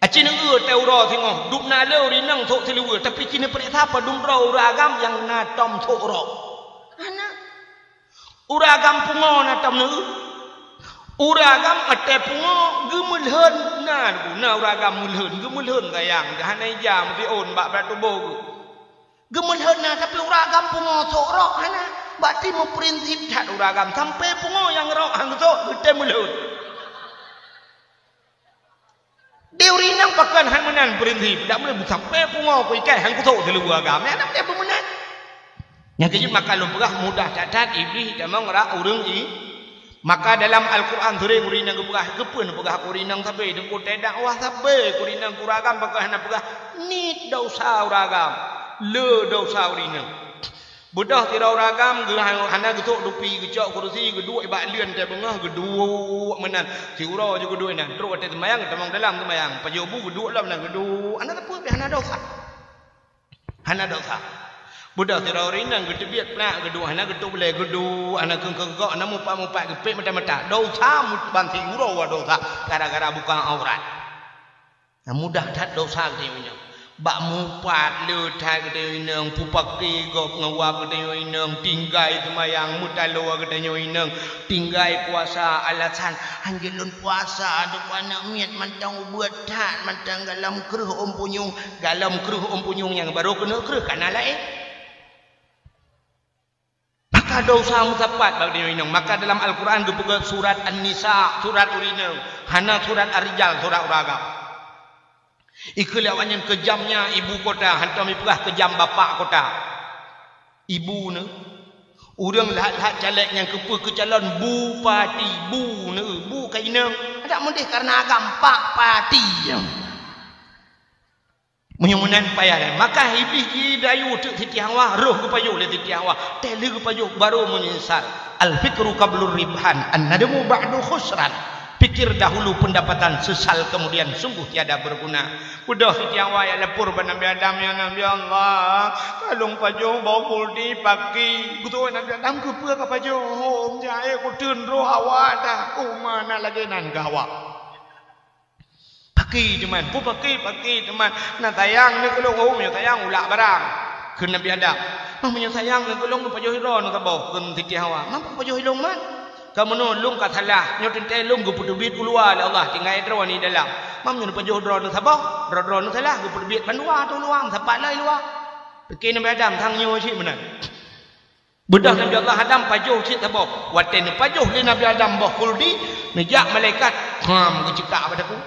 Aci neueu tée uroe singoh, dum na lé ureuëng inong sok siluweue, tapi ci neupareksa padum droe ureuëng agam nyang na tom sok rok. Hana. Ureuëng agam pungo na tom neueu. Ureuëng agam watée pungo geumeulhon na, na ureuëng agam meulhon, geumeulhon gayang, hana ija meusiôn bak brat tuboh geuh. Geumeulhon na, tapi ureuëng agam pungo sok rok hana. Berarti meuprinsip that ureuëng agam, sampai pungo nyang rok han geusok, geutem meulhon. Di ureuëng inong pakon han meunan prinsip, dak boleh sampai pungo ku ikai han kusok siluweue agam. Nyan dak boleh beumeunan. Nyang keujeuet maka lôn peugah mudah that-that Iblih tamong rot ureuëng i. Maka dalam Al-Quran sering ureuëng inong geupeugah, geupeue neupeugah keu ureuëng inong sabe, teungku teudakwah sabe keu ureuëng inong, keu ureuëng agam pakon hana peugah, niet desya ureuëng agam, le desya ureuëng inong. Beudôh sidroe ureuëng agam geu-, hana geusok dupi, geucok kurusi, geuduek bak leuen tée beungoh, geuduek meunan. Siuroe ju geuduek inan, trok watée seumayang, tamong dalam seumayang. Pajoh bu geuduek lom nan geuduek. Hana teupeu pih hana desya. Hana desya. Beudôh sidroe ureuëng inong geuteubiet plak geuduek, hana geutob lé geuduek, hana keungkong gok, hana mupat-mupat geupék mata-mata. Desya mu-, ban siuroe desya gara-gara buka aurat. Nah, mudah that desya geutanyoe inong. Bak mupat le that geutanyoe inong, peupaké gob ngon wak geutanyoe inong, tinggai seumayang, meutaloe geutanyoe inong, tinggai puasa, alasan, "Hanjeuet lôn puasa, teungku aneuk miet mantong ubeut that, mantong galom kreueh ôn punyueng." Galom kreueh ôn punyueng nyang barô keuneuk kreueh ka na laén. Maka desya meusapat bak geutanyoe inong. Maka dalam Al-Quran geupeugah surat An-Nisa, surat ureuëng inong. Hana surat Ar-Rijal, surat ureuëng agam. Ikeu lé awaknyan keujamnya ibu kota, hantom ipeugah keujam bapak kota. Ibu neuh. Ureuëng that-that caleg nyang keupeue keucalon bupati, bu neuh, bu ka inong. Adak meudeh kareuna agam pak pati. Meunyoe meunan payah lé, maka Iblih jidayu teuk Siti Hawa, roh geupajoh lé Siti Hawa, teuh lheueh geupajoh barô meunyeusal. Al-fikru qablur ribhan, an-nadmu ba'du khusran. Pikir dahulu pendapatan, sesal kemudian sungguh tiada berguna. Beudôh Siti Hawa jak lapor bak Nabi Adam, "Ya Nabi Allah, ka lôn pajoh boh khuldi paki." Geutanyong Nabi Adam, "Keupeue ka pajoh?" "Hom jak ék kuteun roh Hawa dah." "Oh, ma na lagée nan keu Hawa." Paki teuma, peue paki, paki teuma. Na sayang neuh keu lôn, oh, meunyoe sayang ulak barang. Kheun Nabi Adam, "Mah meunyoe sayang neuh keu lôn, pajoh droeneuh saboh," kheun Siti Hawa. "Mah pajoh lôn mat? Ka meunoe lôn ka salah, nyoe teuntée lôn geupeuteubiet u luwa lé Allah, tinggai droeneuh dalam. Mah meunyoe pajoh droeneuh saboh, droe-droeneuh salah geupeuteubiet bandua ateueh luwa, meusapat lom i luwa." Pike Nabi Adam, "Sang nyoe cit meunan." Beudôh Nabi Allah Adam pajoh cit saboh. Watée neupajoh lé Nabi Adam boh khuldi, neujak malaikat, ham, geuceukak bak takue.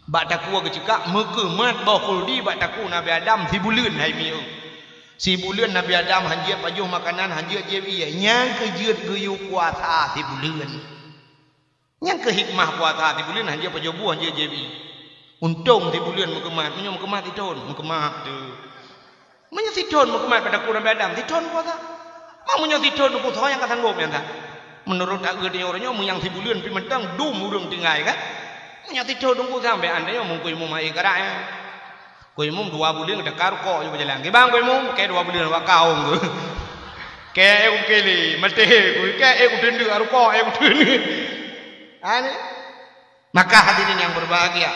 Bak takue geuceukak, meukeumat boh khuldi bak takue Nabi Adam sibuleuen hai mieu. Sibuleuen Nabi Adam hanjeuet pajoh makanan, hanjeuet jieb ié. Nyang keu jeuet geuyue kuasa sibuleuen. Nyang keu hikmah puasa sibuleuen hanjeuet pajoh bu, hanjeuet jieb ié. Untông sibuleuen meukeumat, meunyoe meukeumat sithon, meukeumat teuh. Meunyoe sithon meukeumat bak takue Nabi Adam, sithon puasa. Mah meunyoe sithon teungku, soe nyang ka sanggop nyan that? Meunurot taeu tanyoe uroe nyoe, meunyoe nyang sibuleuen pih mantong dum ureuëng tinggai kan? Meunyoe sithon teungku, sampoe tanyoe meungkui mum hai karak nyan. Kui mum dua buleuen teuka rukok ju beujalan. Kibang kui mum, kée dua buleuen bak kaong tu. Kée ék u kili, maté, kée ék u teundeuk rukok, ék u teundeuk. Ha ni. Maka hadirin yang berbahagia,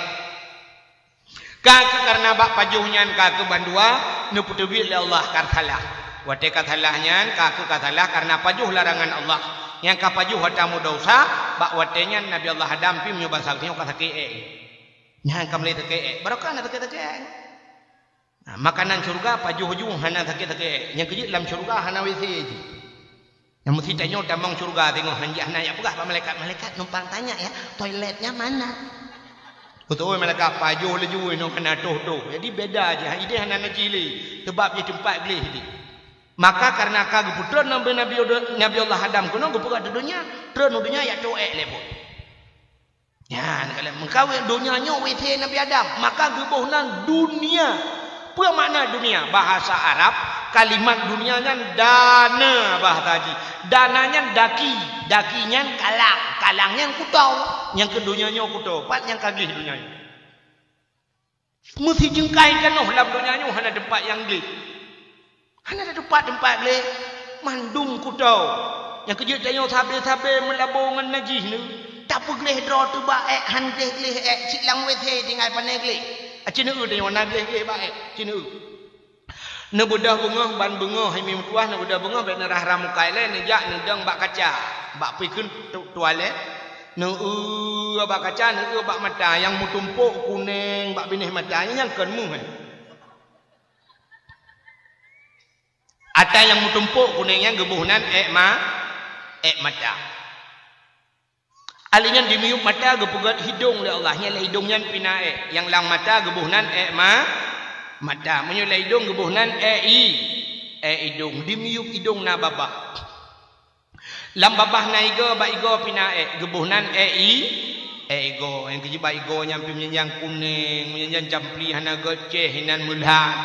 ka keuh kareuna bak pajoh nyan ka keuh bandua neupeuteubiet lé Allah ka salah. Watée ka salah nyan ka keuh ka salah kareuna pajoh larangan Allah. Nyang ka pajoh atra meudesya, bak watée nyan Nabi Allah Adam pih meunyoe basa geutanyoe ka sakét ék. Nyan ka meulé sakét ék. Barokah na sakét-sakét ék. Nah, makanan syeuruga pajoh ju hana sakét-sakét. Nyang keu jeuet lam syeuruga hana WC jih. Nyang meusti tanyoe tamong syeuruga teungoh hanjeuet hana jak peugah bak malaikat, "Malaikat, numpang tanya ya, toiletnya mana?" Beutôi malaikat pajoh laju inoe hana toh-toh. Jadi beda jih, ideh hana najih lé, teubab jih teumpat gleh jih. Maka kareuna ka geupeutreun Nabi, Nabi, Nabi Allah Adam keunoe geupeugah di donya, treun u donya jak toh ék lé buet. Nyan, kalau meukawen donya nyoe WC Nabi Adam, maka geuboh nan dunia. Peue makna dunia? Bahasa Arab, kalimat dunia nyan dana bahasa jih. Dana nyan daki, daki nyan kalang, kalang nyan kuto. Nyang keu donya nyoe kuto, pat nyang ka gleh donya nyoe. Meusijeungkai tanoh lam donya nyoe hana teumpat nyang gleh. Hana teumpat-teumpat gleh, mandum kuto. Nyang keu jeuet tanyoe sabe-sabe meulabo ngon najih nyoe. Tapeugleh droe teuh bak ék, han gleh-gleh ék, cit lam WC tinggai pane gleh. Aci neueu tanyoe na gleh-gleh bak ék, ci neueu. Neubeudôh beungoh ban beungoh hai mi meutuwah, neubeudôh beungoh bék neurah-rah muka ilée, neujak neudong bak kaca, bak peue kheun tu-, tualét. Neueu bak kaca, neueu bak mata nyang meutumpok kuneng bak binéh mata, nyan kon meuh. Ata nyang meutumpok kuneng nyan geuboh nan ék ma-, ék mata. Ali nyan di miyueb mata geupeugét hidong lé Allah, nyan lé hidong nyan pih na ék. Nyang lam mata geuboh nan ék ma-, mata. Meunyoe lé hidong geuboh nan ék i-, ék idong. Di miyueb idong na babah. Lam babah na igoe, bak igoe pih na ék, geuboh nan ék i-, ék igoe. Nyang keu jeuet bak igoe nyan pih meunyan kuneng, meunyan campli hana geucéh, inan meulhat.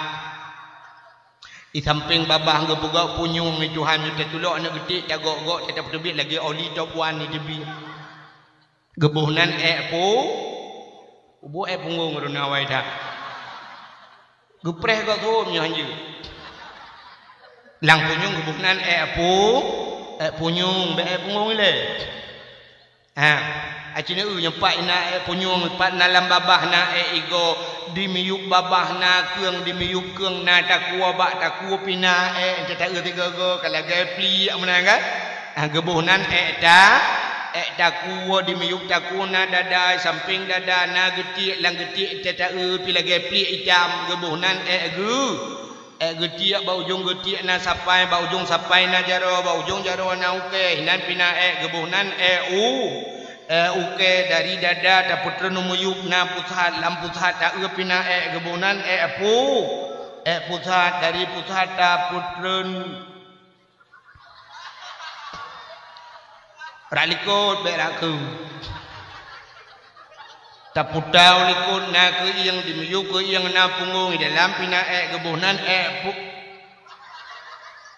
Di sampéng babah geupeugah punyueng lé Tuhan, nyoe tatulok aneuk geutik, tagok-gok, tapeuteubiet lagée oli top one di teubiet. Geuboh nan ék pu-, uboh ék punggong runa awai that. Geupreh gok suom nyoe hanjeuet. Lam punyueng geuboh nan ék pu-, ék punyueng, bék ék punggong ilée. Ha, aci neueu nyoe pat na ék punyueng, pat na lam babah na ék igoe, di miyueb babah na keueng, di miyueb keueng na takue, bak takue pih na ék, tataeu sigoe-goe ka lagée pliek meunan kan? Ha, geuboh nan ék ta-, ék takue, di miyueb takue na dada, sampéng dada na geutiek, lam geutiek tataeu pih lagée pliek itam, geuboh nan ék geu-, ék geutiek, bak ujong geutiek na sapai, bak ujong sapai na jaroe, bak ujong jaroe na ukée, inan pih na ék, geuboh nan ék u-, ék ukée. Dari dada tapeutreun u miyueb na pusat, lam pusat taeu pih na ék, geuboh nan ék pu-, Ék pusat, dari pusat tapeutreun rot likot, bék rot keu. Taputa u likot na keuieng, di miyueb keuieng na punggong, di dalam pih na ék, geuboh nan ék pu-,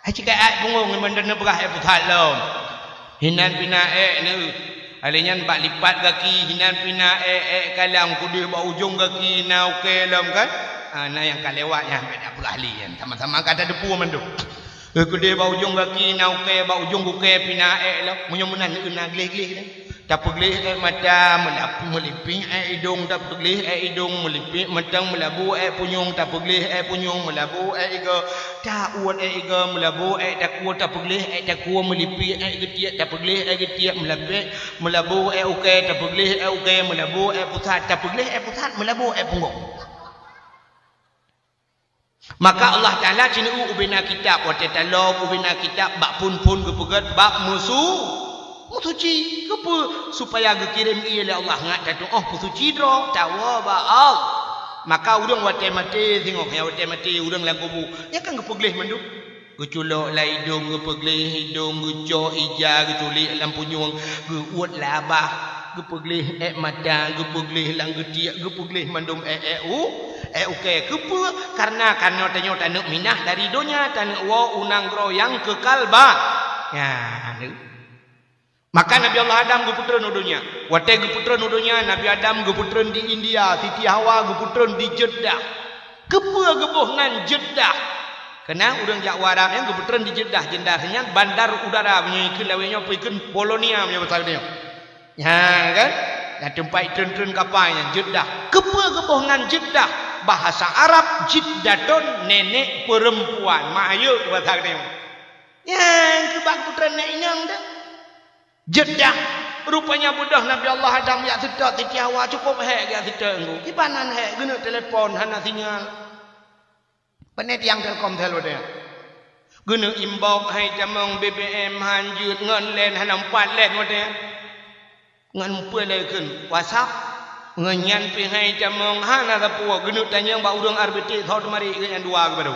hai cit ka ék punggong, ngon mandum neupeugah ék pusat lom. Hinan pih na ék neu. Alèh nyan bak lipat gaki, hinan pih na ék, ék kalam keudeh bak ujong gaki na ukèe lom kan. Ah, na nyang ka lewat nyan, bék tapeugah lé nyan. Sama-sama ka tateupeue mandum. Keudeh bak ujong gaki na ukèe, bak ujong ukèe pih na ék lom. Meunyoe meunan na gleh-gleh nyan. Tapeugleh ék mata, meulap-, meulipik ék idong, tapeugleh ék idong, meulipik mantong, meulabu ék punyueng, tapeugleh ék punyueng, meulabu ék igoe, tauet ék igoe, meulabu ék takue, tapeugleh ék takue, meulipik ék geutiek, tapeugleh ék geutiek, meulabek, meulabu ék ukèe, tapeugleh ék ukèe, meulabu ék pusat, tapeugleh ék pusat, meulabu ék punggong. Maka Allah Taala cineu ubena kitab, watèe talom ubena kitab bak phon-phon geupeugèt bak meusu-, meusuci. Keupeue? Supaya geukirém ie lé Allah ngat tatu'oh peusuci droe, tawoe bak Allah. Maka ureueng watèe maté singoh, nyang watèe maté ureueng lam kubu, nyan kan geupeugleh mandum. Geuculok lam idong, geupeugleh idong, geucok ija, geuculek lam punyueng, geuuet lam babah, geupeugleh ék mata, geupeugleh lam geutiek, geupeugleh mandum ék-ék u-, ék ukèe. Keupeue? Karena, karena tanyoe taneuk minah dari donya, taneuk woe u nanggroe nyang keukal ba-, nyan. Maka Nabi Allah Adam geupeutreun u donya. Watèe geupeutreun u donya, Nabi Adam geupeutreun di India, Siti Hawa geupeutreun di Jeddah. Keupeue geuboh nan Jeddah? Keunan ureueng jak u Arab nyan geupeutreun di Jeddah. Jeddah nyan bandar udara, meunyoe ikheun lawét nyoe, peue ikheun Polonia meunyoe basa geutanyoe. Nyan kan? Nyan teumpat treun-treun kapai nyan, Jeddah. Keupeue geuboh nan Jeddah? Bahasa Arab, jiddatun, nenek perempuan. Mak ayeuek basa geutanyoe. Nyan keuh bak geupeutreun nyan inong teuh. Jeddah. Rupanya beudôh Nabi Allah Adam jak seutôt Siti Hawa, cukôp hék jak seutôt ngon. Kiban han hék, geuneuk telepon hana sinyal. Pane tiang Telkomsel watèe nyan. Geuneuk inbox hai tamong, B B M han jeuet, ngon line hana, empat line watèe nyan. Ngon peue lé kheun WhatsApp. Ngon nyan pih hai tamong hana sapeue, geuneuk tanyong bak ureueng R B T, soe teumarit geuh nyan dua geuh barô.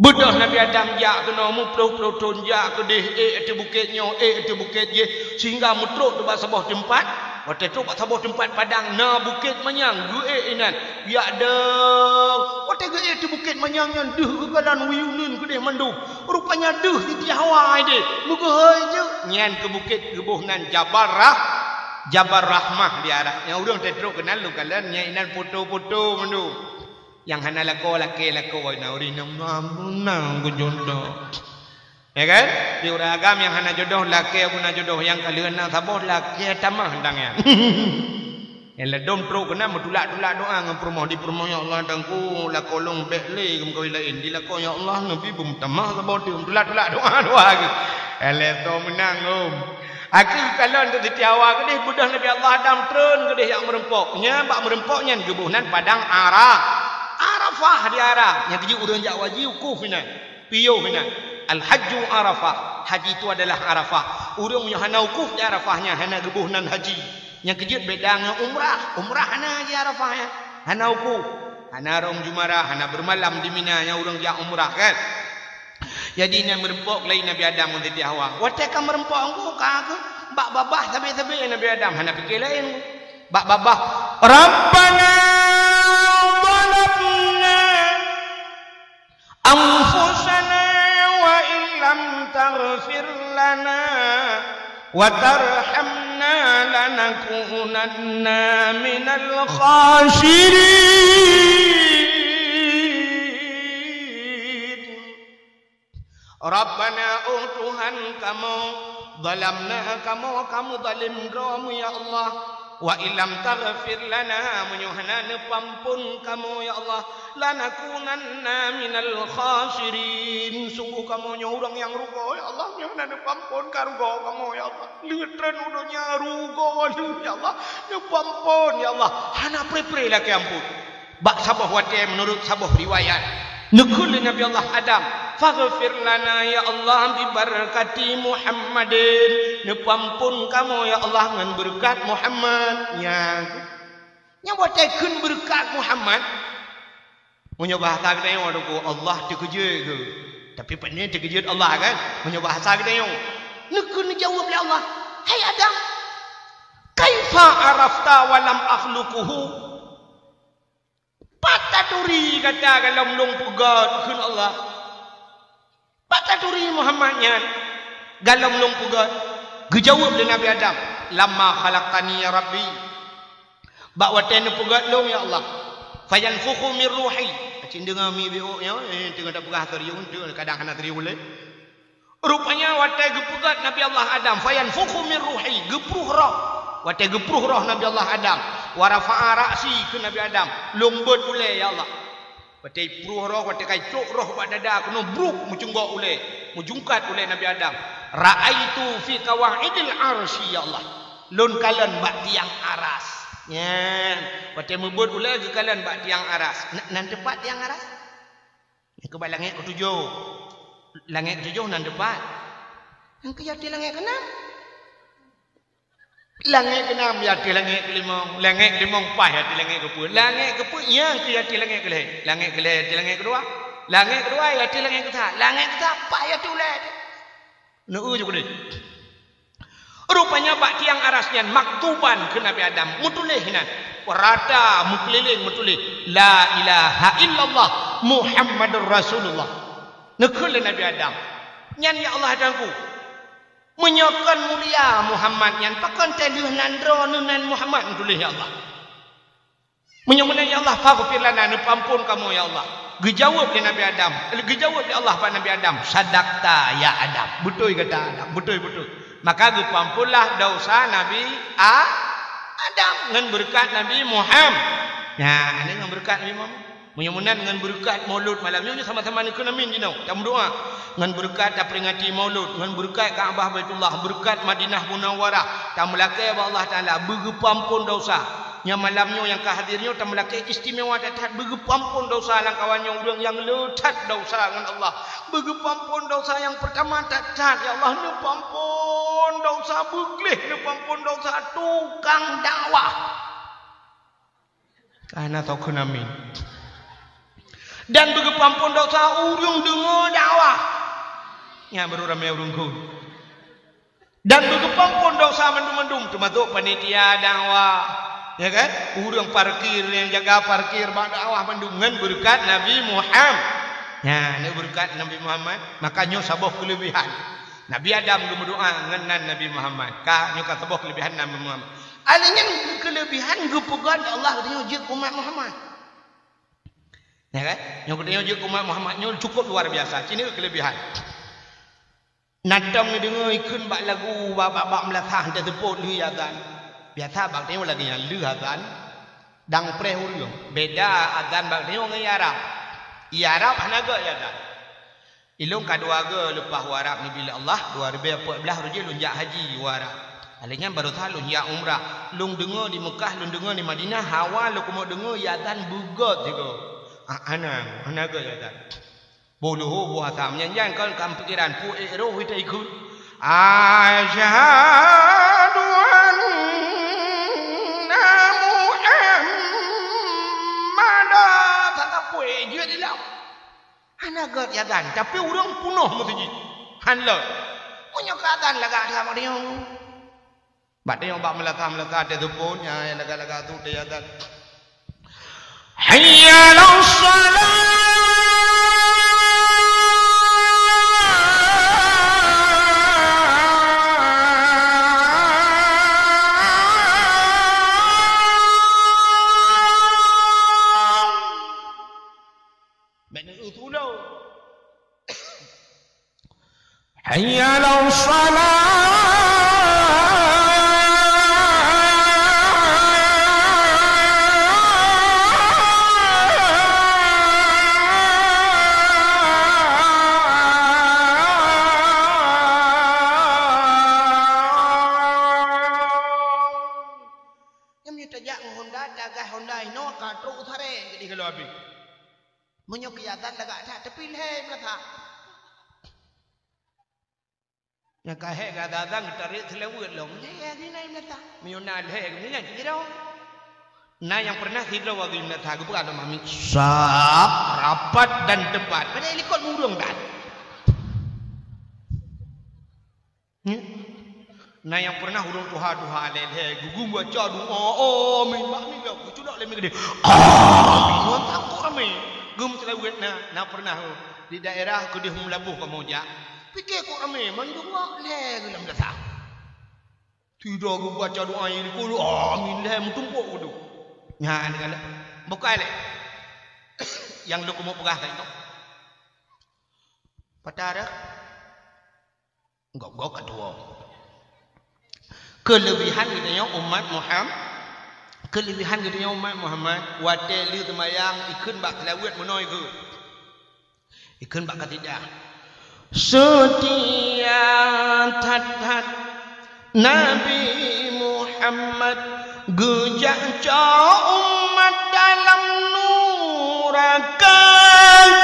Beudôh Nabi Adam jak keunoe meuploh-ploh thon, jak keudeh, ék ateueh bukét nyoe, ék ateueh bukét jéh, sehingga meutrok bak saboh teumpat. Watèe trok bak saboh teumpat padang, na bukét manyang, geuék inan. Jak dong. Watèe geuék ateueh bukét manyang nyan, deuh geukalon wiyuneuen keudeh mandum. Rupanya deuh Siti Hawa ideh. Meugeuhôi jeuet. Nyan keuh bukét geuboh nan Jabal Rah-, Jabal Rahmah di Arab. Nyang ureueng teutrok keunan lôn kalon, nyan inan foto-foto mandum. Nyang hana lakoe, lakèe lakoe, na ureueng inong na, na geujodoh. Ya kan? Di ureueng agam nyang hana jodoh, lakèe guna jodoh, nyang ka lheueh na saboh lakèe tamah dang nyan. Nyang ladôm trok keunan meutulak-tulak doa ngon peurumoh, di peurumoh, "Ya Allah, Teungku, lakoe lôn bèk lé geumeukawen laén." Di lakoe, "Ya Allah, neubi beumeutamah saboh teuk." Meutulak-tulak doa, doa geuh. Eleh to meunang, om. Akhé kalon teuh Siti Hawa keudeh, beudôh Nabi Allah Adam treun keudeh jak meurumpok. Nyan bak meurumpok nyan geuboh nan padang Ara-, Arafah di Arab. Nyang keujeuet ureueng jak haji wukuf inan. Piôh inan. Al-hajju Arafah. Haji itu adalah Arafah. Ureueng nyang hana wukuf di Arafah nyan hana geuboh nan haji. Nyang keujeuet beda ngon umrah. Umrah hana haji Arafah nyan. Hana wukuf. Hana rhom jumarah, hana beumalam di Mina nyang ureueng jak umrah kan. Jadi, na meurumpok lé Nabi Adam ngon Siti Hawa. Watèe ka meurumpok ngon ka keuh, bak babah sabé-sabé Nabi Adam, hana pike laén. Bak babah, "Rabbana zalamna anfusana wa illam taghfir lana wa tarhamna lanakunanna minal khasirin." Rabbana, oh Tuhan kamoe, zalamna, kamoe ka meuzalim droe mu, ya Allah. Wa illam taghfir lana, meunyoe hana neupeuamphon kamoe, ya Allah, lanakunanna minal khasirin. Sungguh kamoe nyoe ureueng nyang rugoe, ya Allah, meunyoe hana neupeuamphon ka rugoe kamoe, ya Allah. Lheueh treun u donya rugoe lheueh, ya Allah, neupeuamphon, ya Allah. Hana pre-pre lakèe amphon. Bak saboh watèe meunurot saboh riwayat, neukheun lé Nabi Allah Adam, "Faghfir lana ya Allah bi barakati Muhammadin." Neupeuamphon kamoe ya Allah ngon beureukat Muhammad. Nyan, nyan watèe kheun beureukat Muhammad, Meunyoe bahasa geutanyoe, Teungku, Allah teukeujeuet keu. Tapi pane teukeujeuet Allah, kan? Meunyoe bahasa geutanyoe, neukheun neujaweueb lé Allah, "Hai Adam, kaifa arafta wa lam akhluquhu?" Pat taturi gata gohlom lôn peugét, kheun Allah. Pat taturi Muhammad nyan gohlom lôn peugét? Geujaweueb lé Nabi Adam, "Lamma khalaqtani ya Rabbi." Bak watée neupeugét lôn, ya Allah. "Fayanfukhu min ruhi." Cit deungoe mi biôk nyoe, eh, teungoh tapeugah serius, teungoh kadang hana serius lé. Rupanya watée geupeugét Nabi Allah Adam, "Fayanfukhu min ruhi," geupruh roh. Watée geupruh roh Nabi Allah Adam, "Wa rafa'a ra'si," kheun Nabi Adam, "Lôn beuet ulée, ya Allah." Watée pruh roh, watée ka icok roh bak dada, keunoe bruk meucunggok ulée, meujungkat ulée Nabi Adam. "Ra'aitu fi qawaidil arsy, ya Allah." Lôn kalon bak tiang aras. Nyan, watée meubeuet ulée geukalon bak tiang aras. Na-, nan teupat tiang aras? Nyang keuh bak langét keutujoh. Langét keutujoh nan teupat. Nyang keuh ateueh langét keunam. Langét keunam ateueh langét keulimong. Langét keulimong paih ateueh langét keupeuet. Langét keupeuet nyang keuh ateueh langét keulhée. Langét keulhée ateueh langét keudua. Langét keudua ateueh langét keusat. Langét keusat paih ateueh ulée. Neu-eu ju keudeh. Rupanya bak tiang aras nyan maktuban keu Nabi Adam, meutuléh inan. Rata meukeulileng meutuléh, "La ilaha illallah Muhammadur Rasulullah." Neukheun lé Nabi Adam, "Nyan ya Allah Tuhanku, meunyoe kon mulia Muhammad nyan, pakon teuh lheueh nan droe neunan Muhammad meutuléh, ya Allah?" "Meunyoe meunan, ya Allah, faghfir lana, neupeuampon kamoe, ya Allah." Geujaweueb lé Nabi Adam, geujaweueb lé Allah bak Nabi Adam, "Sadaqta, ya Adam." Beutôi gata, Adam. Beutôi, beutôi. Maka geupeuamponlah desya Nabi A-, Adam ngon beureukat Nabi Muham-, nyan, ngon beureukat Nabi Muhammad. Meunyoe meunan ngon beureukat Maulud malam nyoe, sama-sama neukheun amin jinoe. Tameudoa. Ngon beureukat taperingati Maulud, ngon beureukat Ka'bah Baitullah, beureukat Madinah Munawwarah, tameulakée bak Allah Taala beugeupeuampon desya. Nyang malam nyoe nyang ka hadir nyoe tameulakée istimewa that-that beugeupeuampon desya lam kawan nyoe ureuëng nyang le that desya ngon Allah. Beugeupeuampon desya nyang peurtama that-that, ya Allah, neupeuampon desya beugleh, neupeuampon desya tukang dakwah. Ka na soe kheun amin. Dan beugeupeuampon desya ureuëng deungoe dakwah. Nyan baru ramé ureuëng kheun. Dan beugeupeuampon desya mandum-mandum, teumasok panitia dakwah. Ya kan? Ureuëng parkir, nyang jaga parkir bak dakwah mandum ngon beureukat Nabi Muhammad. Nyan, ngon beureukat Nabi Muhammad, maka nyoe saboh keuleubihan. Nabi Adam geumeudoa ngon nan Nabi Muhammad. Ka, nyoe ka saboh keuleubihan Nabi Muhammad. Alèh nyan keuleubihan geupeugah lé Allah nyoe jeuet umat Muhammad. Ya kan? Nyoe geutanyoe jeuet umat Muhammad nyoe cukup luar biasa. Cit nyoe keuleubihan. Na tom neudeungoe ikheun bak lagu bak, bak, bak meulasah teuseupôt lheueh azan. Biasa bak tanyoe lagèe nyan lheueh azan dang preh ureueng. Beda azan bak tanyoe ngon Arab. Arab hana göt azan. Ilôn ka dua goe leupah u Arab neubi lé Allah, dua ribèe peuet blah rot jih lôn jak haji u Arab. Alèh nyan baroesa lôn jak umrah. Lôn deungoe di Meukah, lôn deungoe di Madinah, hawa lôn keumeung deungoe azan beugöt sigoe. Ah, hana, hana göt azan. Boh leuhô boh asam nyan, nyan kon lam pikiran, peue ék roh ita ikheun. Asyhadu anna Muhammadan. Saka peue ék jeuet ilam. Hana göt azan, tapi ureueng peunoh meuseujid. Han lom. Meunyoe ka azan lagak that bak tanyoe. Bak tanyoe bak meulasah-meulasah teuseupôt, nyan lagak-lagak tu teuazan. Hayya 'alas shalah. Bèk neueu tulo. Hayya 'alas shalah. Nyan meunyoe tajak ngon honda, tagaih honda inoe ka trok u sareng, jadi kalau habéh. Meunyoe keu azan lagak that, tapi lhèe meulasah. Nyang ka hék gata-gata geutarek seulaweuet lom. Lhèe geuh nyan meulasah. Meunyoe na lhèe geuh nyan, sidroe. Na nyang pernah sidroe wagée meunasah geupeugah lom amin sab, rapat dan tepat. Padahai likot murong that. Nyan. Na nyang pernah ureuëng tuha-tuha lhée-lhée geuguem baca doa, "Amin, amin," lom geuculok lé mi geude. "Amin," ngon takot ramé. Geumeuseulaweuet na, na pernah di daerah keudeh meulaboh kamoe jak. Pike kok ramé, mandum lhée geulam dasar. Sidroe geubaca doa nyang likot, "Amin," lhée meutumpok geuduek. Nyan kan. Bukai lé. Nyang lôn keumeung peugah tadi tu. Patara. Gok-gok ka tuwoe. Keuleubihan geutanyoe umat Muham-, keuleubihan geutanyoe umat Muhammad, watée lheueh seumayang ikheun bak seulaweuet meunoe geuh. Ikheun bak kasidah. Seutia that-that Nabi Muhammad geujak cok umat dalam nuraka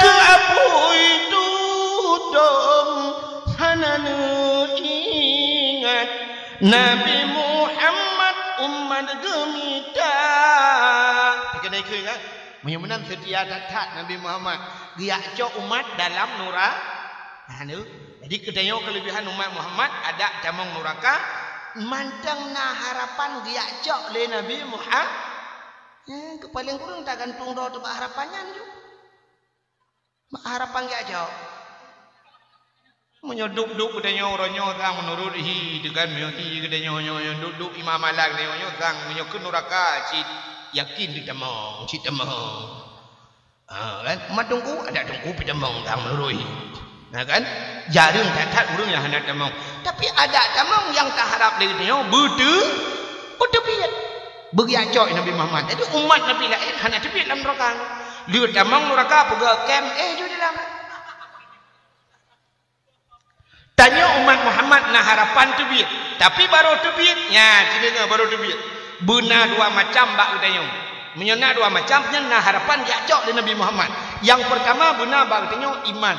keu apui tudong hana neuingat Nabi Muhammad umat geumita. Keuneuk ikheun kan? Meunyoe meunan seutia that-that Nabi Muhammad, geujak cok umat dalam nura-, hana. Jadi geutanyoe keuleubihan umat Muhammad, adak tamong nuraka, mantong na harapan geujak cok lé Nabi Muhammad. Eh, keu paleng kureueng tagantung droe teuh bak harapan nyan ju. Bak harapan geujak cok. Meunyoe duek-duek geutanyoe uroe nyoe sang meunurot hi teuh kan, meunyoe hi geutanyoe nyoe, nyoe duek-duek iman malak geutanyoe nyoe sang, meunyoe keu nuraka cit yakin teutamong, cit tamong. Ha, kan? Mat teungku, adak teungku pih tamong sang meunurot hi. Ha, kan? Jareueng that-that ureuëng nyang hana tamong. Tapi adak tamong nyang taharap lé geutanyoe beuteu-, beuteubiet. Beugeujak cok Nabi Muhammad. Jadi umat Nabi laén hana teubiet lam nuraka. Lheueh tamong nuraka peugah kem, eh, ju dalam. Tanyoe umat Muhammad na harapan teubiet, tapi barô teubiet, nya, ci deungoe barô teubiet. Beuna dua macam bak geutanyoe. Meunyoe na dua macam, nyan na harapan geujak cok lé Nabi Muhammad. Nyang peurtama beuna bak geutanyoe iman.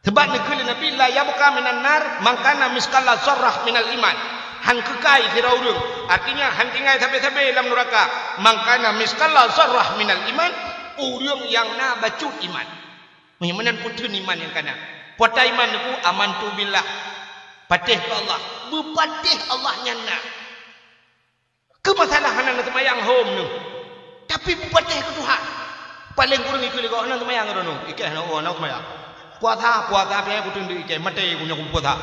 Sabab neukheun lé Nabi, "La yabqa minan nar man kana misqala zarrah minal iman." Han keukai sidroe ureuëng, artinya han tinggai sabe-sabe lam nuraka, man kana misqala zarrah minal iman, ureuëng nyang na bacut iman. Meunyoe meunan peuteun iman nyang kana. Peue iman nyoe? Amantu billah. Patéh keu Allah. Beupatéh Allah nyan na. Keu masalah hana neuseumayang hom nyoe. Tapi beupatéh keu Tuhan. Paleng kureueng ikeu lé gob hana seumayang droeneuh. Ikeh na, oh, hana seumayang. Puasa, puasa pih kuteun di ikeh, maté ku nyoe puasa.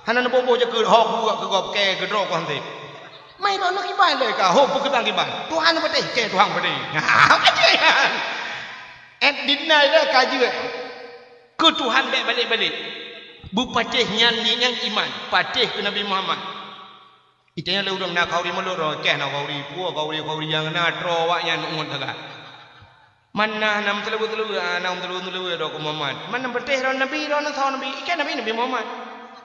Hana neuboh-boh jakeuet, ho kubuet keu gob, keu droe ku hanté. Mai droeneuh kiban lé ka, ho beukeudang kiban. Tuhan patéh, keu Tuhan patéh. Ha, patéh. Eh, dinai lé ka jeuet. Keu Tuhan bèk balek-balek. Beupatéh nyan, nyan iman, patéh keu Nabi Muhammad. Itanya lé ureuëng na khauri mulod, roh keh na khauri, pue khauri, khauri nyang na troh awaknyan ngon teuga. Man na nam teuleuwe-teuleuwe, ah, nam teuleuwe-teuleuwe droe keu Muhammad. Man nam patéh droe Nabi, droe na soe Nabi, ikeh Nabi, Nabi Muhammad.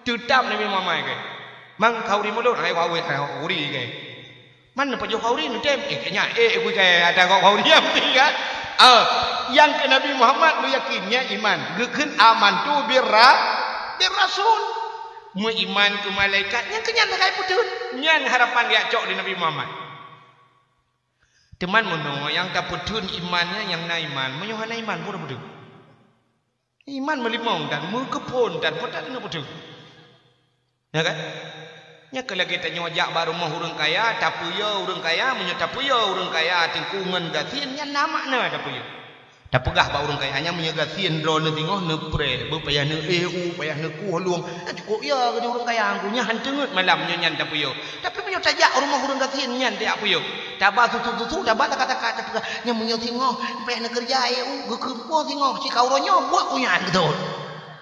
Teutap Nabi Muhammad keh. Man khauri mulod, hai khauri, hai khauri keh. Man pajoh khauri neutem, eh, nyan, eh, eh, kui keh, ada kok khauri nyang penting kan? Ah, nyang keu Nabi Muhammad lôn yakin, nyan iman. Geukheun amantu birra-, birrasul. Meuiman keu malaikat, nyang keu nyan takai peuteun. Nyan harapan geujak cok lé Nabi Muhammad. Teuma meunoe nyang tapeuteun iman nyan nyang na iman, meunyoe hana iman, peue tapeuteun? Iman meulimong dan meukeuphon dan peue that na peuteun. Ya kan? Nyan keuh lagèe tanyoe jak bak rumoh ureuëng kaya, tapeuyö ureuëng kaya, meunyoe tapeuyö ureuëng kaya teungku ngon gasien, nyan na makna tapeuyö. Tapeugah bak ureuëng kaya nyan, meunyoe gasien droeneuh singoh neupreh, beu payah neuéh u, payah neukueh lueng. Nah, cukôp yö keu ureuëng kaya, ngku nyan han teungeut malam nyoe nyan tapeuyö. Tapi meunyoe tajak u rumoh ureuëng gasien nyan tajak peuyö. Taba susu-susu, taba taka-taka, tapeugah, nyan meunyoe singoh payah neukeureuja éh u, geukheun po singoh, cit ka uroe nyoe buet ku nyan beutôi.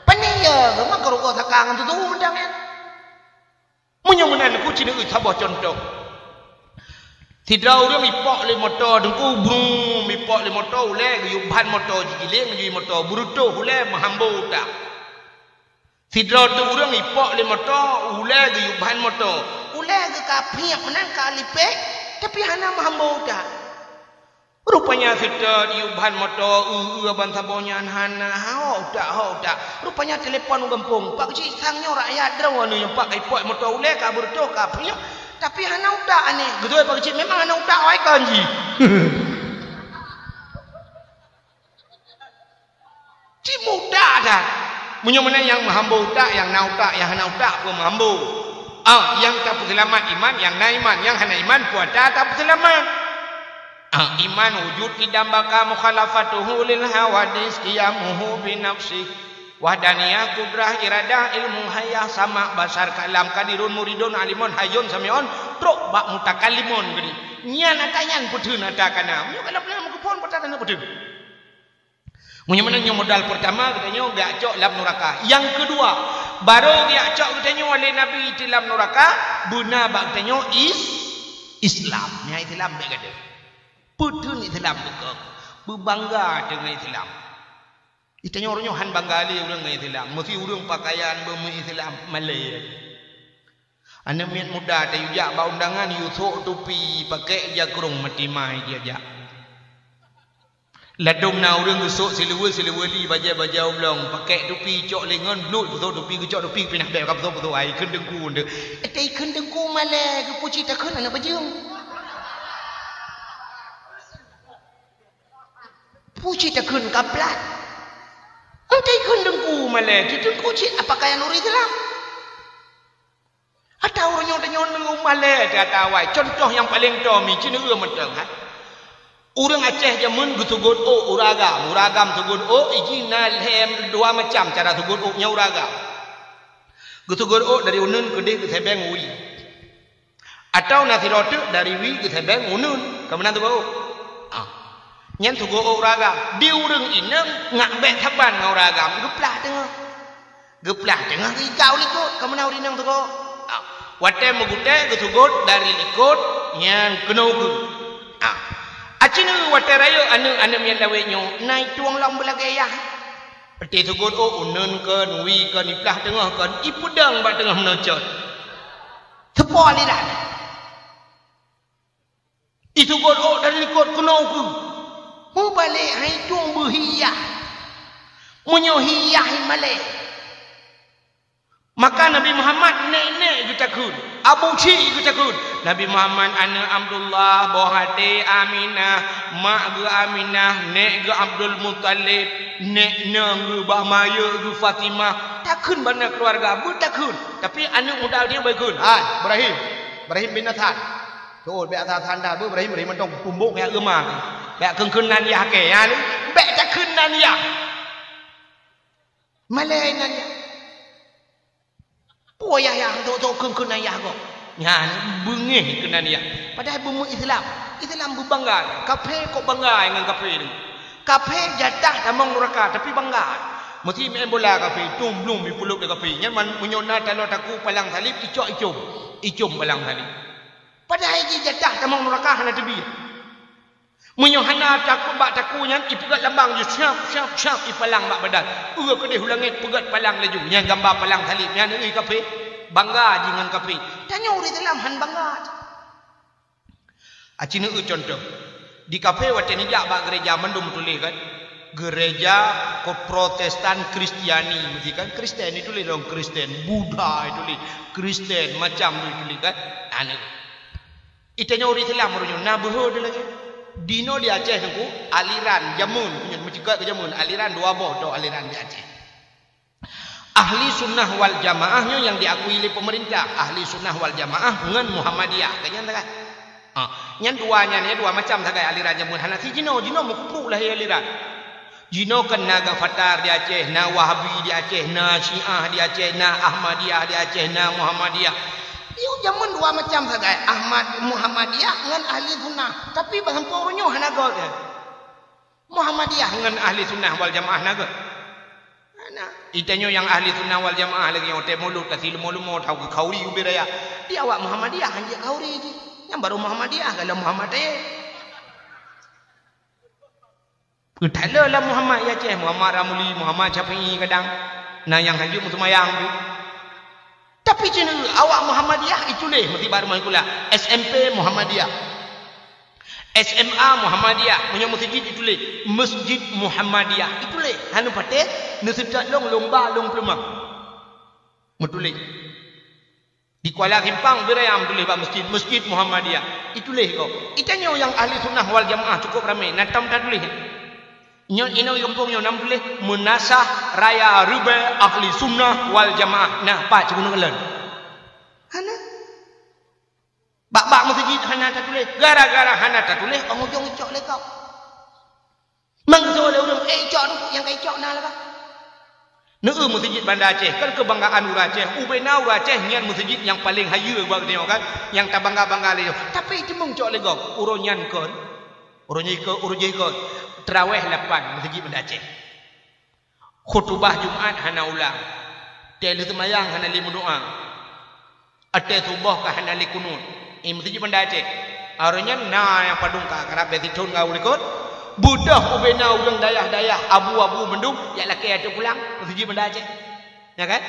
Pane yö, geumang ka rugoe saka ngon susu mantong nyan. Meunyoe meunan, ku ci neueu saboh cuntoh. Sidroe ureuëng ipok lé moto teungku, brum, ipok lé moto, ulèe geuyue ban moto, jigiléng geuyue moto, beureutoh ulèe meuhambo utak. Sidroe teuk ureuëng ipok lé moto, ulèe geuyue ban moto, ulèe geuh ka phiek meunan ka lipék, tapi hana meuhambo utak. Rupanya seutôt yue ban moto, eu-eu ban saboh nyan hana, ho utak, ho utak. Rupanya telepon u gampông, "Pak Keuchik, sang nyoe rakyat droeneuh nyang pat ka ipok moto ulèe ka beureutoh ka phiek, Tapi hana utak aneh. Beutôi Pak Keuchik, memang hana utak awai kon jih. Cit mudah dah. Meunyoe meunan nyang meuhambo utak, nyang na utak, nyang hana utak peue meuhambo. Ah, nyang tapeuseulamat iman, nyang na iman, nyang hana iman peue ata tapeuseulamat. Ah, iman wujud qidam baqa mukhalafatuhu lil hawadis qiyamuhu bi nafsi. Wahdaniyah, qudrah, iradah, ilmu, hayah, sama', basar, kalam, qadirun, muridun, alimun, hayyun, sami'un, trok bak mutakallimun geude. Nyan ata nyan peutheun ata kana. Meunyoe kana peutheun meukeupon peutheun ata na peutheun. Meunyoe meunan nyoe modal peurtama geutanyoe geujak cok lam nuraka. Nyang keudua, barô geujak cok geutanyoe lé Nabi di lam nuraka, beuna bak geutanyoe is-, Islam. Nyan Islam bèk gadôh. Peutheun Islam beukong. Beubangga deungon Islam. Geutanyoe uroe nyoe han bangga lé ureueng ngon Islam. Meusi ureueng pakaian beumeu-Islam malèe. Aneuk miet muda tayue jak bak undangan, yue sôk tupi, pakèk jakrong, meutimai jijak. Ladôm na ureueng geusôk siluweue-siluweue li bajèe-bajèe oblong, pakèk tupi, cok lé ngon bluet, geusôk tupi, geucok tupi, pinah bèk ka peusôk-peusôk, ai kheun teungku. Ente, ente kheun teungku malèe, geupeucit takheun aneuk bajeueng. Peucit takheun kaplat. Ente kheun teungku malèe, teungku cit apa kaya nuri Islam. Ata uroe nyoe tanyoe neu malèe teuh ata awai. Contoh nyang paleng tô mi, ci neueu mantong, ha. Ureueng Aceh jameun geuseugot ôk ureueng agam. Ureueng agam seugot ôk, iji na lhèe dua macam cara seugot ôk nyan ureueng agam. Geuseugot ôk dari uneun keudeh geusèbeng wie. Atawa na sidroe teuk dari wie geusèbeng uneun, ka meunan seugot ôk. Ah. Nyan seugot ôk ureueng agam. Di ureueng inong ngak bèk saban ngon ureueng agam, geuplah teungoh. Geuplah teungoh geujak u likot, ka meunan ureueng inong seugot. Ah. Watèe meugutèe geuseugot dari likot, nyan keunoe geuh. Ah. Aci neueu watèe rayeuk aneuk-aneuk miet lawét nyoe, na itueng lom beulagèe yah. Peuti seugot ôk, uneun kon, wie kon, iplah teungoh kon, ipeudong bak teungoh meunoe cot. Teupo aliran. Iseugot ôk dari likot keunoe keuh. Mubalek hai tueng beuhiyah. Meunyoe hiyah malèe. Maka Nabi Muhammad nèk-nèk geutakheun, Abu Syik geutakheun. Nabi Muhammad aneuk Abdullah, boh até Aminah, mak geuh Aminah, nèk geuh Abdul Muthalib, nèk nong geuh bah mayeuek geuh Fatimah. Takheun bak na keuluwarga, beutakheun. Tapi aneuk muda nyan beukeun, "Hai, Ibrahim, Ibrahim bin Adham." Tuh, bèk Adham that, beuh Ibrahim, Ibrahim mantong tumbok ya euma. Bèk kheun-kheun nan yah kèe, ya, bèk takheun nan yah. Malèe nan yah. Peue yah, yah, tu, tu, kheun-kheun nan yah kok. Nyan, beungéh keunan yah. Padahai beumeu Islam. Islam beubangga. Kafé kok bangga ngon kafé tu. Kafé jatah tamong nuraka, tapi bangga. Meusi main bola kafé, tum blum jipulop lé kafé. Nyan man, meunyoe na taloe takue palang saleb, icok icom. Icom palang saleb. Padahai jih jatah tamong nuraka hana teubiet. Meunyoe hana takue bak takue nyan, ipeugöt lambang jih, syap, syap, syap, ipalang bak badan. Uroe keudeh u langét peugöt palang laju. Nyan gamba palang saleb, nyan ui kafé. Bangga jih ngon kafé. Tanyoe ureueng Islam han bangga. Aci neueu contoh. Di kafé watèe neujak bak geureja mandum meutuléh kan? Geureja ko-, Protestan Kristiani, meusti kan Kristen ituléh dong Kristen, Buddha ituléh Kristen, macam tu ituléh kan? Anu. Itanyoe ureueng Islam uroe nyoe na beuhe lagèe. Dinoe di Aceh Teungku, aliran jameun, meunyoe meuceukat keu jameun, aliran dua boh droe aliran di Aceh. Ahli Sunnah wal Jamaah nyoe nyang diakui lé peumeurintah, Ahli Sunnah wal Jamaah ngon Muhammadiyah. Ka nyan sagai. Ha, nyan dua nyan, ya, dua macam sagai aliran jameun. Hana si jinoe, jinoe meukubru lahé aliran. Jinoe kan na Gafatar di Aceh, na Wahabi di Aceh, na Syiah di Aceh, na Ahmadiyah di Aceh, na Muhammadiyah. Yôh, jameun dua macam sagai, Ahmad, Muhammadiyah ngon Ahli Sunnah. Tapi bak sampoe uroe nyoe hana göt, ya. Muhammadiyah ngon Ahli Sunnah wal Jamaah na göt? Hana. Itanyoe nyang Ahli Sunnah wal Jamaah lagèe nyoe teuh mulod ka si leumo-leumo tau keu khauri ubé raya. Di awak Muhammadiyah hanjeuet khauri jih. Nyang barô Muhammadiyah, kalau Muhammad tayé. Peutaloe lam Muhammad ya Aceh, Muhammad Ramli, Muhammad Syafi'i kadang. Na nyang hanjeuet meuseumayang tu. Tapi cit awak Muhammadiyah ituléh meusibar meuhikula S M P Muhammadiyah. S M A Muhammadiyah, meunyoe meuseujid ituléh, Masjid Muhammadiyah. Ituléh, hana patéh, neuseutôt lôn, lôn ba, lôn peuleumah. Meutuléh. Di Kuala Simpang, beu raya meutuléh bak meuseujid, Meuseujid Muhammadiyah. Ituléh gob. Itanyoe nyang ahli sunnah wal jamaah cukup ramé, na tom tatuléh. Nyoe inoe gampông nyoe na meutuléh, Meunasah Raya Reubaie Ahli Sunnah wal Jamaah. Na, pat ceugunoe kalon? Hana. Bak-bak meuseujid hana tatuléh. Gara-gara hana tatuléh, ujong-ujong icok lé gob. Meukeusut lé ureuëng, eh, icok tu, nyang ka icok na lagak. Neu meuseujid Banda Aceh, kan keubanggaan ureuëng Aceh. Ubena ureuëng Aceh nyan meuseujid nyang paleng hayeue bak geutanyoe kan, nyang tabangga-bangga lé nyoe. Tapi teumeung cok lé gob, uroe nyan kon. Uroe nyoe kon, uroe jih kon. Teurawéh lapan meuseujid Banda Aceh. Khutubah Jumat hana ulang. Tée lheueh seumayang hana lé meudoá. Watée suboh ka hana lé kunut. Eh, meuseujid Banda Aceh. Uroe nyan na nyang padum ka karab bak sithon ka u likot. Beudôh ubena ureuëng dayah-dayah abu-abu mandum, jak lakée ateueh pulang. Meuseujid Banda Aceh. Ya kan?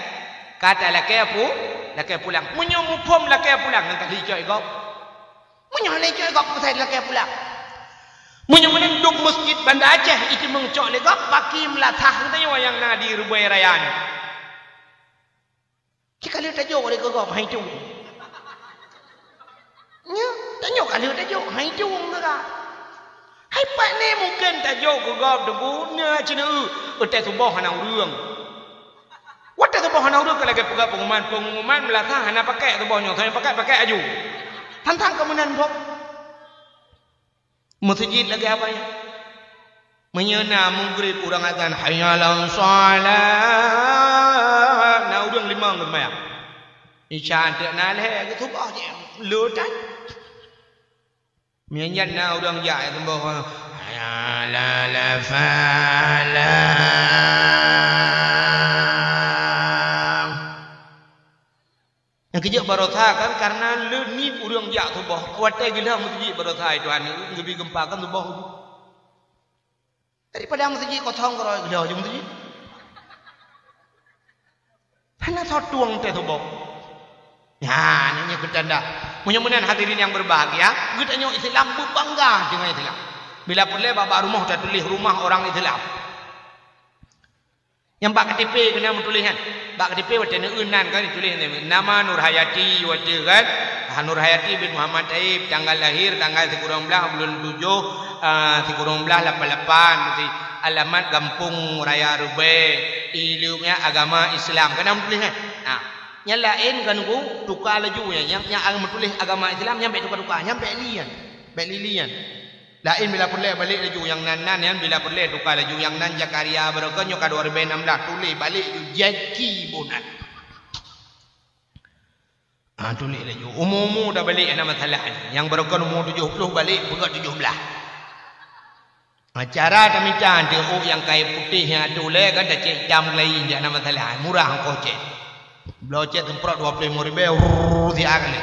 Ka talakée pu-, lakée pulang. Meunyoe muphom lakée pulang, nyan ka lheueh icok lé gob. Meunyoe lé icok lé gob, peue sai lakée pulang. Meunyoe meunan dum meuseujid Banda Aceh, iteumeung cok lé gob, paki meulasah geutanyoe nyang na di Reubaie Raya nyoe. Cit ka lheueh tajok lé keu gob, hai tu. Nyoe, tanyoe ka lheueh tajok, hai tu meuga. Hai pat ni mungken tajok keu gob teungku, na ceuneue, watée suboh hana ureuëng. Watée suboh hana ureuëng ka lagée peugah pengumuman, pengumuman meulasah hana pakai suboh nyoe, soe nyang pakai, pakai aju. Tantang keu meunan boh. Meuseujid lagée apa nyan? Meunyoe na meugrib ureuëng azan, "Hayya 'alas shalah," na ureuëng limong geuseumayang. Isya teuk na lhée, geuseuboh jih, le tan. Meunyan na ureuëng jak seuboh, "Hayya 'alal falah." Nyang keujeuet baroesa kan, karena le nib ureuëng jak seuboh. Watée geulah meuseujid baroesa, Tuhan, geubri geumpa kan seuboh. Daripada meuseujid kosong keudroe geulah ju meuseujid. Hana soe tueng teuh seuboh. Nyan, nyoe keu tanda. Meunyoe meunan hadirin yang berbahagia, geutanyoe Islam beubangga deungon Islam. Bila peureulée bak-bak rumoh tatuléh rumah orang Islam. Nyang bak K T P keunan meutuléh nyan. Bak K T P watée neueu nan kan dituléh nama Nurhayati watée kan. Ah, Nurhayati bin Muhammad Taib, tanggal lahir tanggal sikureueng blaih buleuen tujoh, ah, sikureueng blaih lapan lapan, alamat Gampông Raya Reubaie, ileumèe agama Islam. Keunan meutuléh nyan. Ah, nyan laén kan ku tuka laju nyan. Nyang, nyang meutuléh agama Islam nyan bèk tuka-tuka, nyan bèk li nyan. Bèk li-li nyan. Laén bila peureulèe balek laju nyang nan-nan nyan, bila peureulèe tuka laju nyang nan Zakaria barokon nyoe ka dua ribèe nam blah, tuléh balek laju Zaki boh nan. Ha, tuléh laju. Umu-umu dah balek hana masalah. Nyang barokon umu tujoh ploh balek peugöt tujoh blah. Ha, cara tamita teuh ôk nyang kayèe putéh nyan tuléh kan dah cèt itam keulayi jak hana masalah. Murah ongkoh cèt. Bloe cèt seumprot dua ploh limong ribèe, rrrr, siat kali.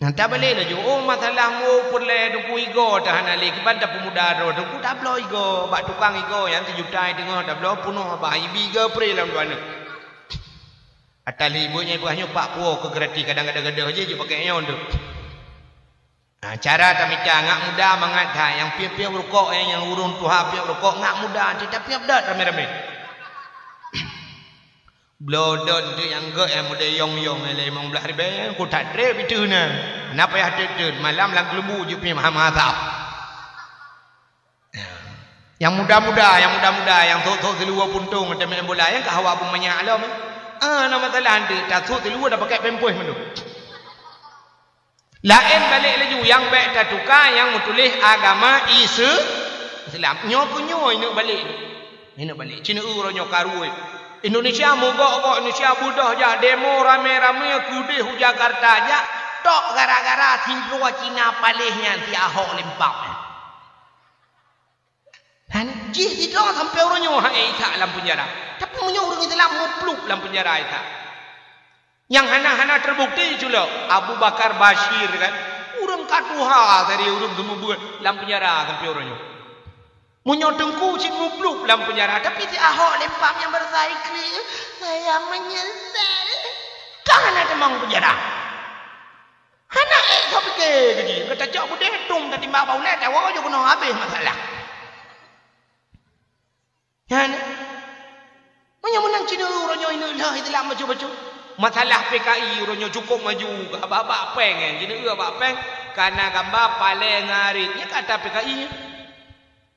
Nyang tabalek laju, oh, masalah mu peureulèe Teungku igoe teuh hana lé, kiban tapeumuda droe Teungku tabloe igoe, bak tukang igoe nyan sijuta teungoh tabloe peunoh bah, ibi igoe pré lam dua neuk. Ata lé ibu nyan ipeugah nyoe pak puwoe keu gratis, kadang gadôh-gadôh jih jipakèk nyoe teuh. Ha, cara tamita ngak muda mangat that, nyang piep-piep rukok, nyang, nyang ureueng tuha piep rukok ngak muda, tapi abdot ramé-ramé. Bloe dot tu nyang gèt nyang model yong-yong nyang limong blah ribèe, ku that trép itu na. Na payah teut-teut, malam lam keuleumbu jeuet pih maha-maha sab. Nyang muda-muda, nyang muda-muda, nyang sôk-sôk siluweue puntông, teumèe bola, nyang ka hawa beumanyak lom. Ah, na masalah ante, tasôk siluweue dah pakèk pampers mandum. Laén balek laju, nyang bèk tatuka nyang meutuléh agama Ise-, Islam. Nyoe keuh nyoe ineuk balek. Ineuk balek. Cina uroe nyoe karu. Indonesia mogok-gok, Indonesia beudôh jak demo ramé-ramé keudéh u Jakarta jak tok gara-gara sindroe Cina paléh nyan si Ahok lempang. Hana jih sidroe sampoe uroe nyoe han ék isak lam peunjara. Tapi meunyoe ureueng Islam muplub lam peunjara isak. Nyang hana-hana teubukti culok Abu Bakar Bashir kan. Ureueng ka tuha dari ureueng seumeubeuet lam peunjara sampoe uroe nyoe. Meunyoe teungku cit muplub lam peunjara, tapi si Ahok lempang nyang beurasa iklik, "Saya menyesal." Ka hana teuma u peunjara. Hana ék soe pike keu jih. Ka tacok beudé tôm tatimbak bak ulèe, tawoe ju keunoe habéh masalah. Nyan. Meunyoe meunan cina uroe nyoe ineuk lheueh Islam bacut-bacut. Masalah P K I uroe nyoe cukup maju, bak-bak péng, eh, jineuk bak péng, ka na gamba paleng ngarit, nyan kata P K I.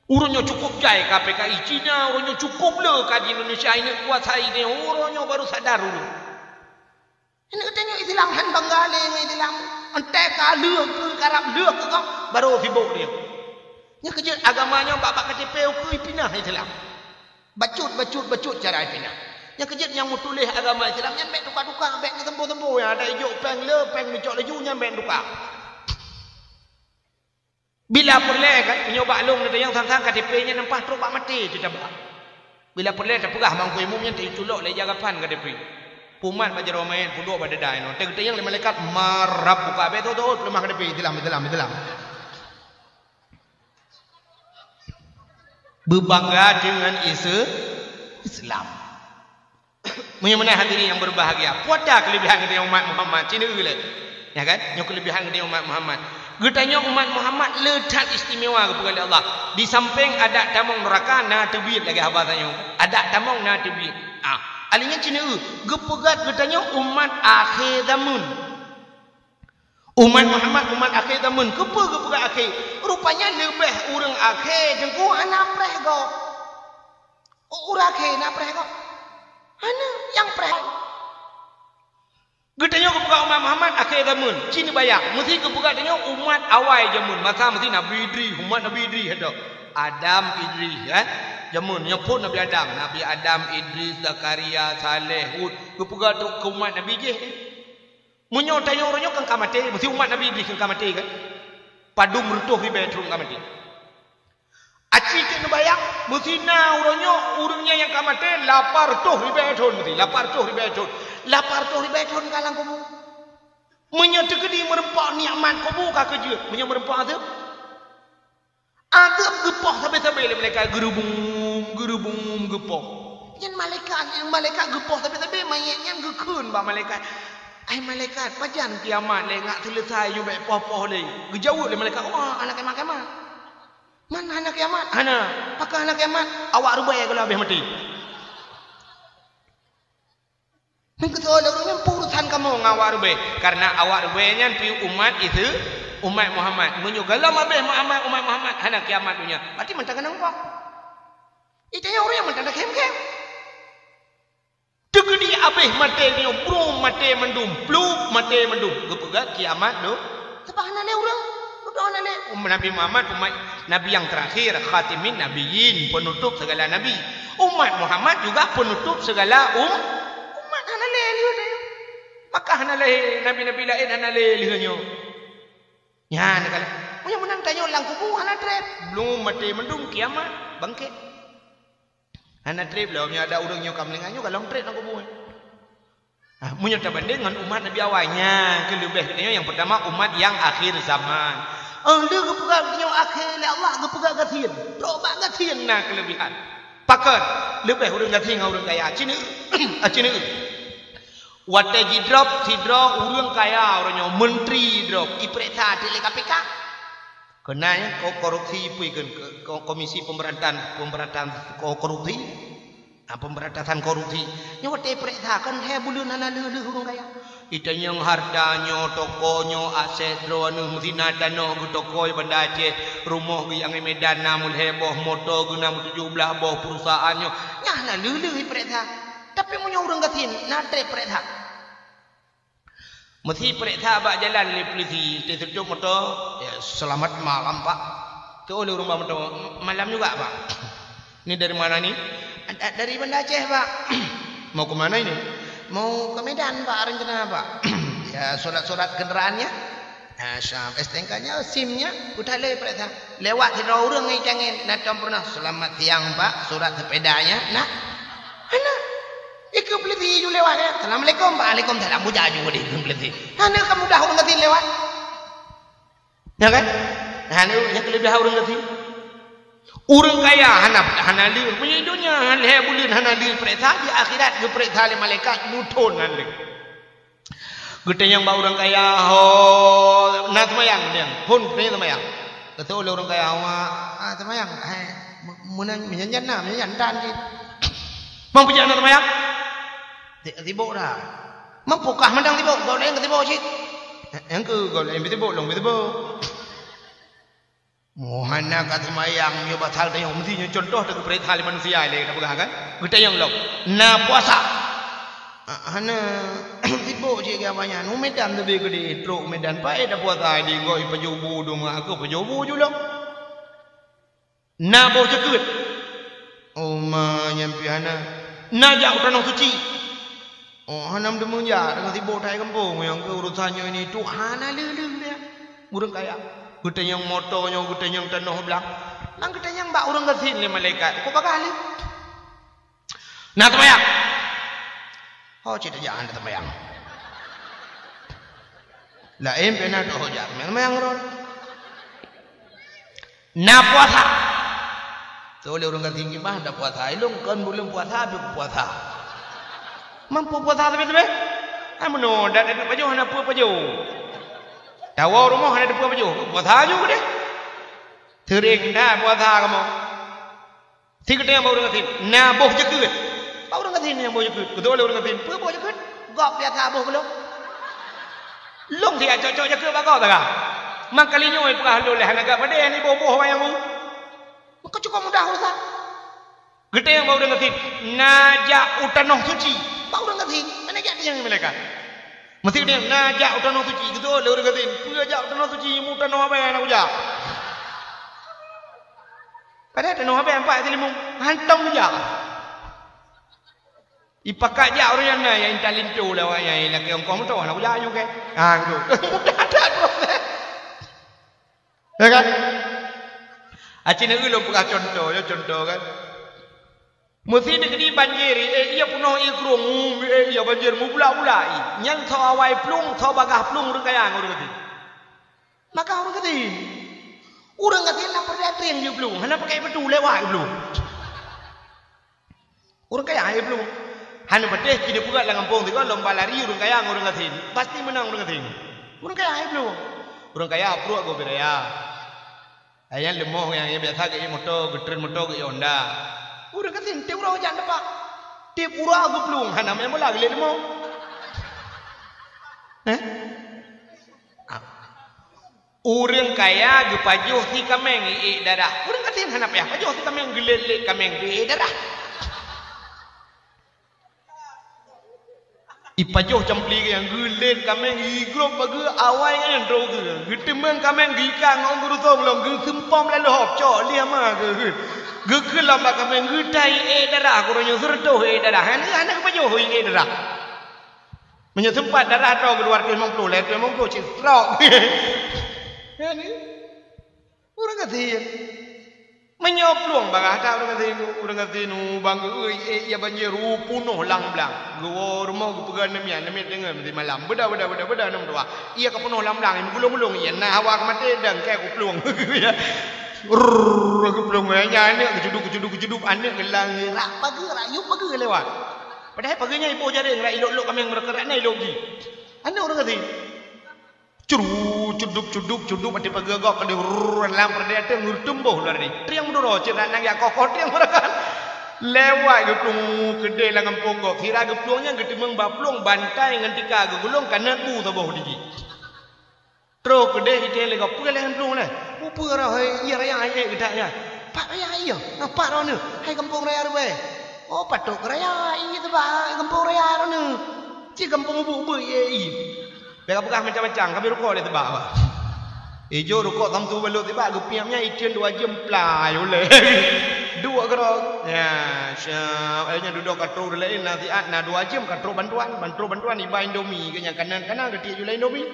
Uroe nyoe cukup jai ka P K I, Cina uroe nyoe cukup le ka di Indonesia ini kuasai ni, uroe nyoe baru sadar ureuëng. Ini katanya Islam han bangga le ngon Islam. Entah ka leuh ke karab leuh ke kau, baru sibuk dia. Nya kejut agama nyoe bak-bak K T P ukeue pinah Islam. Bacut, bacut, bacut cara pinah. Nya kejut nyang meutuléh agama Islam nyan bék tuka-tuka, bék neutempo-tempo ya, ada ijok péng le, péng neucok laju nyan bék tuka. Bila peureulée kan, meunyoe bak lôn neutanyong sang-sang K T P nyan nampah trok bak maté teutabah. Bila peureulée tapeugah bangku imum nyan teuculok lé jagapan K T P. Pumat bak jaroe manyét, pudok bak dada inoe. Teugeutanyong lé malaikat marab buka abéh tho-tho peuleumah K T P, Islam, Islam, Islam. Beubangga deungon Ise-, Islam. Meunyoe meunan hadirin yang berbahagia, peue ata keulebihan geutanyoe umat Muhammad, ci neueu lé. Ya kan? Nyoe keulebihan geutanyoe umat Muhammad. Geutanyoe umat Muhammad le that istimewa geupeugah lé Allah. Di sampéng adak tamong neuraka na teubiet lagée haba tanyoe. Adak tamong na teubiet. Ah, alèh nyan ci neueu, geupeugah geutanyoe umat akhé zameun. Umat Muhammad, umat akhé zameun. Keupeue geupeugah akhé? Rupanya leubeh ureuëng akhé teungku hana preh gob. Ureuëng akhé na preh gob? Hana, nyang preh. Geutanyoe geupeugah umat Muhammad akhé zameun. Ci neubayang, meusi geupeugah tanyoe umat awai zameun. Masa meusi Nabi Idris, umat Nabi Idris ada. Adam Idris, eh? Zameun, nyoe phon Nabi Adam. Nabi Adam, Idris, Zakaria, Saleh, Hud. Geupeugah tu keu umat Nabi jih. Meunyoe tanyoe uroe nyoe kan ka maté, meusti umat Nabi Idris kan ka maté kan? Padum reutôh ribée thon ka maté. Aci cit neubayang, meusti na uroe nyoe ureuëng nyan nyang ka maté lapan reutôh ribée thon meusti, lapan reutôh ribée thon. Lapan reutôh ribée thon ka lam kubu. Meunyoe teukeudi meureumpok nikmat kubu ka keujeuet, meunyoe meureumpok azeueb. Azeueb geupoh sabe-sabe lé malaikat, geurubum, geurubum geupoh. Nyan malaikat, nyan malaikat geupoh sabe-sabe, manyét nyan geukheun bak malaikat. "Hai malaikat, pajan kiamat lé ngak seuleusai nyoe bék poh-poh lé?" Geujaweueb lé malaikat, "Wah, hana kiamat-kiamat." "Man hana kiamat?" "Hana." "Pakon hana kiamat?" "Awak rubée gohlom habéh maté." Nyang keusoe lé ureuëng nyan peue urusan kamoe ngon awak rubée? Karena awak rubée nyan pih umat Isa, umat Muhammad. Meunyoe gohlom habéh Muhammad, umat Muhammad, hana kiamat donya. Berarti mantong keuneuk muphom. Itu nyang ureuëng mantong khem-khem. Teukeudi habéh maté nyoe, brum maté mandum, plup maté mandum. Geupeugah kiamat do. Sabab hana lé ureuëng, udah hana lé. Umat Nabi Muhammad, umat Nabi yang terakhir, khatimin nabiyyin, penutup segala nabi. Umat Muhammad juga penutup segala um-, umat hana lé lheueh nyoe. Maka hana lé nabi-nabi laén hana lé lheueh nyoe. Nyan kala. Meunyoe meunan tanyoe lam kubu hana treb, belum maté mandum kiamat, bangkit. Hana treb lom, nyoe ada ureuëng nyoe ka meuninggai nyoe, ka lom treb lam kubu. Ah, meunyoe tabandeng ngon umat Nabi awai, nyan keuh leubeh geutanyoe nyang pertama umat nyang akhir zaman. Oh, lheueh geupeugah geutanyoe akhé lé Allah, geupeugah gasien. Trok bak gasien na keulebihan. Pakon? Leubeh ureuëng gasien ngon ureuëng kaya. Ci neueu, ci neueu. Watée jidrop sidroe ureuëng kaya, ureuëng nyoe menteri drop, ipeuriksa teuk lé K P K. Keunan ko-, korupsi pui keu, ko-, Komisi Pemberantasan, Pemberantasan Ko-, Korupsi. Ha, pemberantasan korupsi. Nyoe watée peuriksa kan lhée buleuen hana lheueh-lheueh ureuëng kaya. Itanyong harta nyoe, toko nyoe, aset droeneueh, meusinan tanoh geuh toko i Banda Aceh, rumoh geuh nyang i Medan na meulhée boh, moto geuh na meutujoh blaih boh, perusahaan nyoe. Nyan hana lheueh-lheueh ipeuriksa. Tapi meunyoe ureuëng gasien, na treb peuriksa. Meusi peuriksa bak jalan lé polisi, teututup moto, "Ya, selamat malam, Pak." Teuh lé ureuëng bak moto, "Malam juga, Pak." "Ini dari mana ni?" "Da-, dari Banda Aceh, Pak." "Mau ke mana ini?" "Mau ke Medan, Pak, rencana, Pak." "Ya, surat-surat kendaraannya?" "Ya, syam, S T N K-nya, SIM-nya?" Udah lé peuriksa. Lewat sidroe ureuëng ngon tangen, na tom peurunoh, "Selamat siang, Pak, surat sepedanya?" Nah. Hana. Ikeu peulisi ju lewat, ya. "Assalamualaikum, Pak." "Alaikumsalam." Bujak ju deh ikeu peulisi. Hana ka mudah ureuëng gasien lewat. Ya kan? Hana, nyang keuleubeh ureuëng gasien. Ureuëng kaya hana, hana lheueh. Meunyoe donya lhée buleuen hana lheueh peuriksa, di akhirat geupeuriksa lé malaikat muthon hana lheueh. Geutanyong bak ureuëng kaya, "Ho, na seumayang?" Geutanyoe, "Phon, geutanyoe seumayang." Geutanyong lé ureuëng kaya, "Ho, ah, seumayang?" "Hai, me-, meunan, meunyan na, meunyan dan jih." "Mang peujak na seumayang?" "Si-, sibok dah." Meupukah mandang sibok, gob laén ka sibok cit. Nyang keu gob laén sibok, lôn sibok. Muhana ka seumayang nyoe pasal tanyoe meusti nyoe contoh teupeurintah lé manusia lé tapeugah kan? Geutanyong lom, na puasa? Ah, hana sibok cit keu apa nyan. U Medan teubi keudeh trok u Medan paét tapuasa di gob ipajoh bu dum aku pajoh bu ju lom. Na boh jeukeut? Oh ma nyan pih hana. Na jak u tanoh suci? Oh hana meudeungoe jak, teungoh sibok that gampông nyang keu urosan nyoe ini tu hana leuh-leuh dia. Ureuëng kaya. Geutanyong moto nyoe, geutanyong tanoh blang. Nang geutanyong bak ureuëng gasien lé malaikat. Kok bagah lé? Na teumayang. Ho cit jak hana teumayang. Laén pih na teuh ho jak teumayang, teumayang rot. Na puasa. Teuh lé ureuëng gasien jih bah na puasa. Ilong kon buleuen puasa, beu puasa. Mampu puasa tapi-tapi? Ai meunoe dak ada pajoh hana peue pajoh. Tawoe rumoh hana ada peue pajoh. Puasa ju deh. Sering dah puasa kamoe. Si geutanyong bak ureuëng gasien, na boh jeukeut? Bak ureuëng gasien nyang boh jeukeut. Geutanyong lé ureuëng gasien, peue boh jeukeut? Gob biasa boh keu lôn. Lôn siat cok-cok jeukeut bak gob taga. Mangkali nyoe peugah lôn lé hana gak padé ni boh-boh wayang u. Maka cukup mudah urusan. Geutanyong bak ureuëng gasien, na jak u tanoh suci? Bak ureuëng gasien, hana jak tanyong malaikat. Meusti geutanyong, na jak u tanoh suci? Geutanyong lé ureuëng gasien, peue jak u tanoh suci? Mu tanoh abée hana kujak. Padahai tanoh abée ampat silimong, hantom jak. Ipakat jak ureuëng nyan na nyang intat linto lé awak nyan, lakée ongkoh moto hana kujak nyoe keh. Ha, gitu. Mudah that proses. Ya kan? Aci neue lôn peugah contoh, ya contoh kan. Meusi dikeudi banjir, eh, iya peunoh ié krueng, eh, iya banjir mubulak-bulak ié. Nyan soe awai plueng, soe bagah plueng ureuëng kaya ngon ureuëng gasien. Maka ureuëng gasien. Ureuëng gasien lam peureudaian trieng jih plueng, hana pakai peutu lewat plueng. Ureuëng kaya hai plueng. Hana patéh keu dipeugah lam gampông sigoe lomba lari ureuëng kaya ngon ureuëng gasien. Pasti meunang ureuëng gasien. Ureuëng kaya hai plueng. Ureuëng kaya pruek gob raya. Hai nyang leumoh nyang biasa geuié moto, geutreun moto geuié Honda. Ureuëng gasien tiep uroe jak teumpat. Tiep uroe geuplueng hana meunan bola geulét leumoh. Heh? Ah. Ureuëng kaya geupajoh si kaméng iék darah. Ureuëng gasien hana payah pajoh si kaméng geulét-lét kaméng teuh iék darah. Ipajoh campli nyang geulét kaméng igrôp bageue awai nyan droe geue. Geuteumeung kaméng geuikat ngon geurusong lom geuseumpom lam leuhop cok liah ma geue. Geukheun lom bak kaméng geutai iék darah keuroe nyoe seureutôh iék darah. Hana hana geupajoh iék darah. Meunyoe seumpat darah droe geuh dua ratus limong ploh, lhèe ratus limong ploh cit stroke. Ureuëng gasien. Meunyoe plueng bagah that ureuëng gasien, ureuëng gasien u bang geuh, eh, iya banjir u peunoh lam blang. Geuwoe rumoh geupeugah neumiet, neumiet deungon meusimalam. Beuda, beuda, beuda, beuda, nang meutuah. Iya ka peunoh lam blang, meugulong-gulong iya. Na hawa ka maté dan kai ku plueng. Rrrr, geuplueng. Nya aneuk geucuduk, geucuduk, geucuduk. Aneuk geulang rak pageue, rak yup pageue lewat. Padahai pageue nyan iboh jaréng, rak ilok-lok kaméng meureuka rak na ilok jih. Aneuk ureuëng gasien. Curu, cuduk, cuduk, cuduk, mati pageue gok, keuneuk rrrr, lam peureudaian teungoh teumbôh lom tadi. Trieng meuduro, cit rak nang jak koh-koh trieng meureukan. Lewat geuplueng keudeh lam gampông gok. Sira geuplueng nyan geuteumeung bak plueng bantai ngon tika geugulong kanot bu saboh di jih. Troh keudeh itém lé gok, peue lé han plueng lé? Peue-peue roh hai, iya raya hai ék geutak nyan. Pat raya iya, ngon pat droeneuh, hai gampông raya rubée. Oh, patôt raya, iya teuba gampông raya droeneuh. Cit gampông ubeut-ubeut ié i. Bèk kapeugah macam-macam, kami rukok lé teuba bah. Ijo rukok Samsu balot teuba geupiep nyan iteun dua jeuem plai ulée. Duek keudroe. Ya, siap. Akhirnya dudoe ka trok laén nasihat na dua jeuem ka trok bantuan, ban trok bantuan iba Indomie keu nyang kanan-kanan geutiek jula Indomie.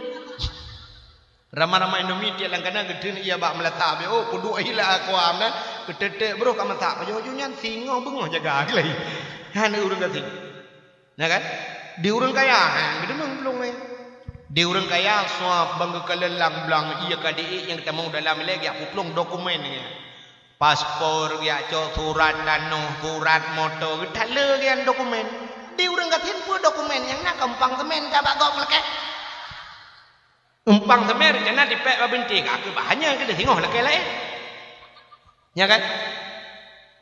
Rama-rama Indomie tiek lam kanan geuteun iya bak meulatak beu, oh, peuduek hila akuam na. Geutetek broh ka masak pajoh-pajoh nyan singoh beungoh jaga lé. Hana ureuëng gasien. Nah kan? Di ureuëng kaya, ha, geudeumeung plueng nyan. Di ureuëng kaya, suap bang geukalon lam blang, iya ka diék nyang tamong dalam ilée geujak peuplueng dokumen nyan. Paspor, geujak cok surat tanoh, surat moto, geutaleue nyan dokumen. Di ureuëng gasien peue dokumen nyang na keumpang semen ka bak gob meulakée. Umpang seumé rencana dipék bak bintéh, ka keuh bah nyan keuh singoh lakée laén. Nya kan?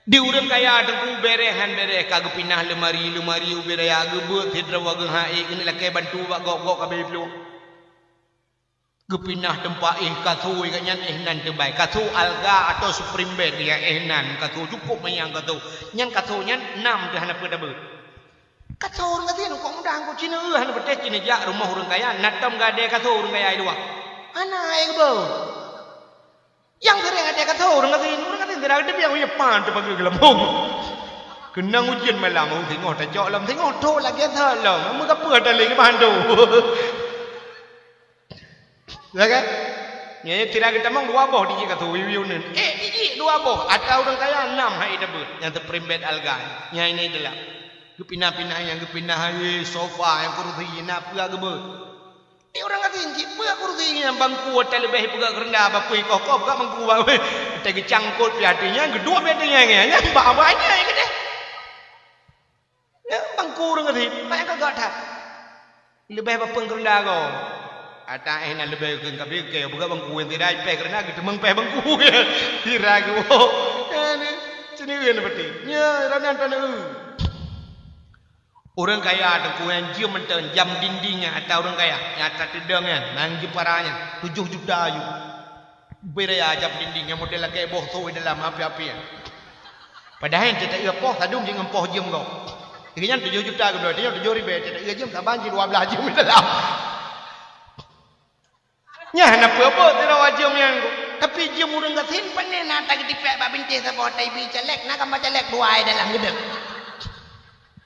Di ureuëng kaya teungku bereh han bereh, ka geupinah leumari-leumari ubé raya, geubeuet sidroe geuhai keuneuk lakée bantu bak gob-gob ka bée plueng. Geupinah teumpat éh kasô, ingat nyan éh nan teubai. Kasô alga atau spring bed, ya éh nan kasô cukôp manyang kasô. Nyan kasô nyan nam teuh hana peue tabeuet. Kasô ureuëng gasien kok mudah kok cina eu hana peuteh cina jak rumoh ureuëng kaya, na tom gadée kasô ureuëng kaya i luwa. Hana ai geuboh. Nyang sering ada kasô ureuëng gasien, ureuëng gasien tidak ada biang punya pan terbagi gelembung. Keunong ujeuen malam, singoh tacok lom, singoh tho lagée tho lom, meugapeue tali keubantu. Ya kan? Nyan tira geutamong dua boh dijik kasô wiwi uneun. Eh, dijik dua boh. Ata ureuëng kaya nam hai tabeuet. Nyang teuprimbet alga. Nyang ini adalah geupinah-pinah, nyang geupinah hai sofa, nyang kursi, na peue geubeuet. Di ureuëng gasien cit peue kursi nyang bangku ata leubeh peugah keureunda bak kui koh-koh peugah bangku bak kui. Ata geucangkot pi ateueh nyan, geuduek pi ateueh nyan, nyan bak abah nyan keudeh. Nyan bangku ureuëng gasien, banyak gagak that. Leubeh bapeueng keureunda goe. Ata eh na leubeh keu kabi ke buka bangku yang tidak peh keureunda geuteumeung peh bangku. Tidak geuwoe. Sini kan berarti. Nya ranan taneu. Ureuëng kaya teungku nyang jeuem mantong jam dinding nyan ata ureuëng kaya. Nyang ata teudong nyan, nang jeupara nyan, tujoh juta aju. Beu raya jam dinding nyang model lakée boh sôi dalam api-api nyan. Padahai teuta iya poh sadum jih ngon poh jeuem gob. Jadi nyan tujoh juta keudroe, tanyoe tujoh ribée, teuta iya jeuem saban jih dua blaih jeuem dalam. Nyan hana peue-peue sidroe jeuem nyan. Tapi jeuem ureuëng gasien pane na ata geutipék bak bintéh saboh ata ibi caleg, na gambar caleg dua ai dalam geudeuek.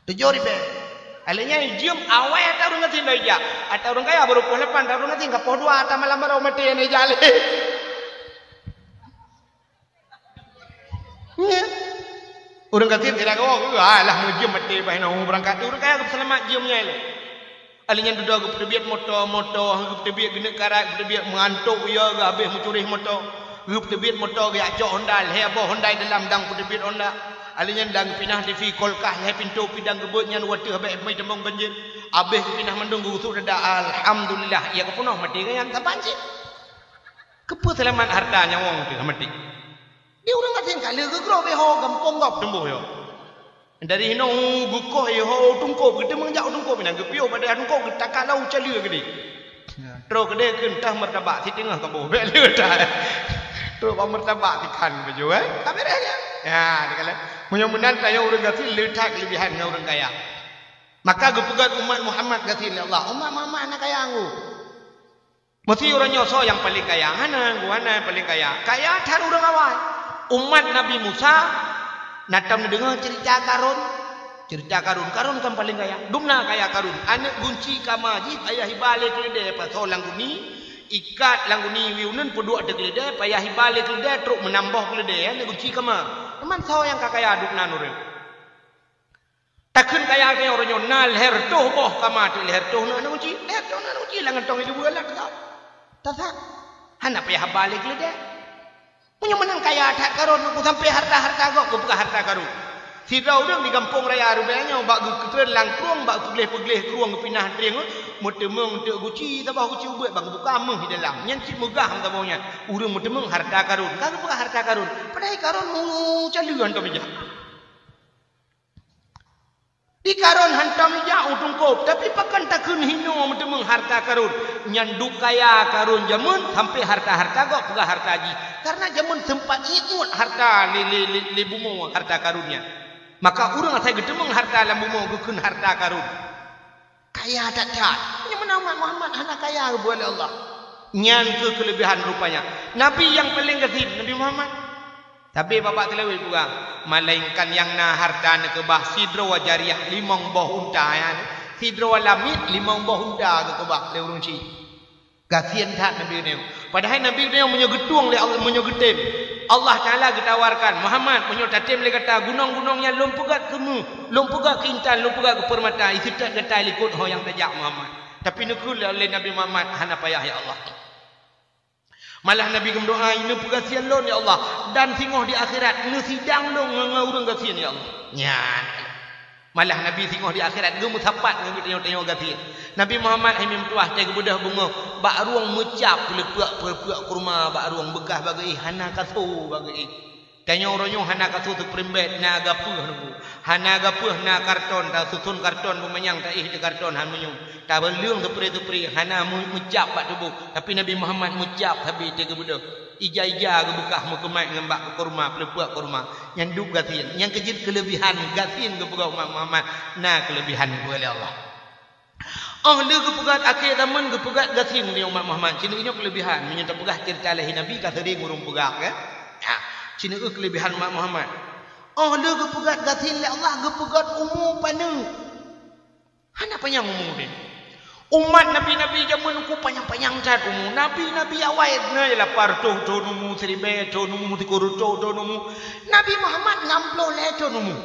Tujoh ribée. Alèh nyan jeuem awai ata ureuëng gasien lom ijak. Ata ureuëng kaya baru poh lapan, ata ureuëng gasien ka poh dua, ata malam baru maté nyan ijak lé. Nyo. Ureuëng gasien sira goe, alah meujeuem maté bah nyoe beurangkat. Ureuëng kaya geupeuseulamat jeuem nyan lé. Alèh nyan dudoe geupeuteubiet moto, moto, geupeuteubiet geuneuk karat, geupeuteubiet meuantok uya geuhabéh meucureh moto. Geupeuteubiet moto geujak cok honda, lhée boh honda dalam dang peuteubiet honda. Alèh nyan dang pinah TV kulkas lhée pintoe pidang geubeuet nyan watèe habéh meutamong banjir. Habéh geupinah mandum geugusôk dada, alhamdulillah, iya geupeunoh maté nyan saban cit. Keupeue seulamat harta nyawöng teuh maté? Di ureuëng gasien ka lheueh geugroe beuho gampông gob teumboh yo. Dari hinoe geukoh iho u Teungkôb, geuteumeung jak u Teungkôb, inan geupiôh bak dayah Teungkôb, geutaka lam u Caleue keudeh. Ya. Troh keudeh keu entah martabak, siteungoh kaboh, bék le that. Troh bak martabak sikan baju, eh. Ka beres nyan. Ya, dikala. Meunyoe meunan tanyoe ureuëng gasien le that keuleubihan ngon ureuëng kaya. Maka geupeugah umat Muhammad gasien lé Allah, umat Muhammad hana kaya anggô. Meusi uroe nyoe soe nyang paleng kaya? Hana, geuh hana nyang paleng kaya. Kaya that ureuëng awai. Umat Nabi Musa na tom neudeungoe ceurita Karun. Ceurita Karun, Karun kan paleng kaya. Dumna kaya Karun. Aneuëk gunci kama jih payah iba lé keuleudée pasoe lam guni, ikat lam guni wiyeue uneun peuduek ateueh keuleudée, payah iba lé keuleudée trok meunamboh keuleudée, aneuëk gunci kama. Teuma soe nyang ka kaya dumna ureuëng? Takheun kaya geutanyoe uroe nyoe na lhèe reutôh boh kama teuk, lhèe reutôh na aneuk gunci, lhèe reutôh na aneuk gunci lam gantong ileubue lam tasa. Tasa. Hana payah haba lé keuleudée. Meunyoe meunan kaya that Karun, sampai harta-harta gob geupeugah harta Karun. Sidroe ureuëng di gampông raya Rubée nyoe bak geukeutreun lam krueng, bak peugleh-peugleh krueng geupinah trieng, meuteumeung teuk guci, saboh guci ubeuet bak geubuka méuh di dalam. Nyan cit meugah saboh nyan. Ureuëng meuteumeung harta Karun. Ka geupeugah harta Karun. Padahai Karun meucaleueng hantom ija. Di Karun hantom ijak u Teungkôb, tapi pakon takheun hinoe meuteumeung harta Karun. Nyan duek kaya Karun jameun sampai harta-harta gob peugah harta jih. Karena jameun seumpat ié uet harta lé, lé, lé, lé bumoe harta Karun nyan. Maka ureuëng asai geuteumeung harta lam bumoe geukheun harta Karun. Kaya that-that. Nyang meunan umat Muhammad hana kaya geubuet lé Allah. Nyan kheueh keuleubehan rupanya. Nabi nyang paleng gasien, Nabi Muhammad. Tapi babah teulawét peugah, melainkan nyang na harta neukeubah sidroe jariah limong boh unta nyan, sidroe lamiet limong boh unta geukeubah lé ureuëng chik. Gasien that Nabi nyoe. Padahai Nabi nyoe meunyoe geutueng lé Allah, meunyoe geutem, Allah Taala geutawarkan, "Muhammad, meunyoe tatem lé gata gunong-gunong nyan lôn peugöt keu méuh, lôn peugöt keu intan, lôn peugöt keu peurmata, iseutôt gata likot ho nyang tajak Muhammad." Tapi neukheun lé Nabi Muhammad, "Hana payah, ya Allah." Malah Nabi geumeudoá, "Neupeugasien lôn, ya Allah, dan singoh di akhirat neusidang lôn ngon, ngon ureuëng gasien, ya Allah." Nyan. Malah Nabi singoh di akhirat geumeusapat ngon geutanyoe-tanyoe gasien. Nabi Muhammad hai meutuah teuh geubeudôh beungoh bak rueng meucab peuleupeuek-peuleupeuek kurma bak rueng beukah bak geuéh hana kasô bak geuéh. Tanyoe uroe nyoe hana kasu seuperimbet, na gapeuh nunggu. Hana gapeuh na karton, tasuson karton beumanyang, taéh di karton han meunyoe. Tabeuleueng seupri-seupri, hana meu-, meucap bak tuboh. Tapi Nabi Muhammad meucap sabe teuh geubeudôh. Ija-ija geubeukah meukeumat ngon bak kurma, peuleupeuk kurma. Nyan dub gasien. Nyang keujeuet keuleubihan gasien geupeugah umat Muhammad, na keuleubihan geupeugah lé Allah. Oh lheueh geupeugah akhé zaman geupeugah gasien lé umat Muhammad. Sineuk nyoe keuleubihan. Meunyoe tapeugah ceurita lahé Nabi ka seuring ureuëng peugah, kan? Ha, sineuk keuleubihan umat Muhammad. Oh lheueh geupeugah gasien lé Allah geupeugah umu paneuk. Hana panyang umu deh. Umat nabi-nabi zaman ku panyang-panyang that umu. Nabi-nabi awai na lapan reutôh thon umu, siribèe thon umu, sikureueng reutôh thon umu. Nabi Muhammad enam ploh lhèe thon umu.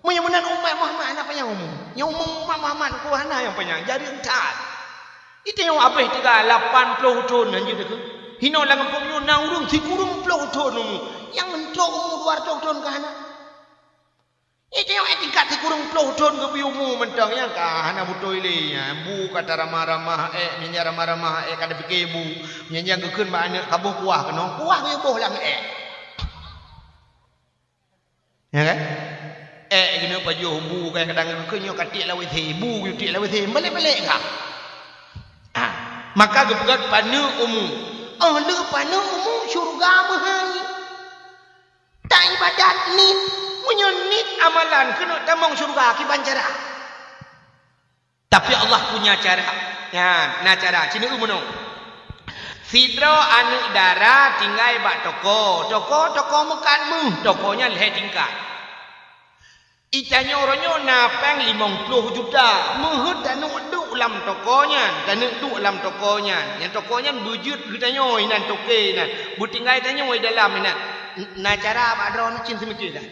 Meunyoe meunan umat Muhammad hana panyang umu. Nyang umu umat Muhammad ku hana nyang panyang, jareueng that. Ita nyang abéh tiga lapan ploh thon hanjeuet teuka. Hino lam gampông nyoe na ureuëng sikureueng ploh thon umu. Nyang entrok umu dua reutôh thon ka hana. Ita nyang tingkat sikureueng ploh thon geubri umu mantong nyang ka hana beutôi lé. Nya, bu ka taramah-ramah ék, meunyan ramah-ramah ék ka dipike bu. Meunyan geukheun bak aneuk kaboh kuah keunoe, kuah geuyue boh lam ék. Ya kan? Ék keuneuk pajoh bu, kadang-kadang geukheun nyoe ka tiek lam WC, bu geuyue tiek lam WC, balek-balek ka. Ah, maka geupeugah paneuk umu. Oh lheueh paneuk umu syeuruga meuhai. Taibadat niet, meunyoe niet amalan keuneuk tamong syeuruga kiban cara. Tapi Allah punya cara. Nyan, na cara. Sineuk meunoe. Sidroe aneuk dara tinggai bak toko. Toko, toko meukat meuh. Toko nyan lhèe tingkat. Itanyoe uroe nyoe na péng limong ploh juta. Meuheuet taneuk duek lam toko nyan. Taneuk duek lam toko nyan. Nyang toko nyan beujeuet geutanyoe inan toke inan. Beutinggai tanyoe i dalam inan. Na cara bak droeneuh cit seumiké dah.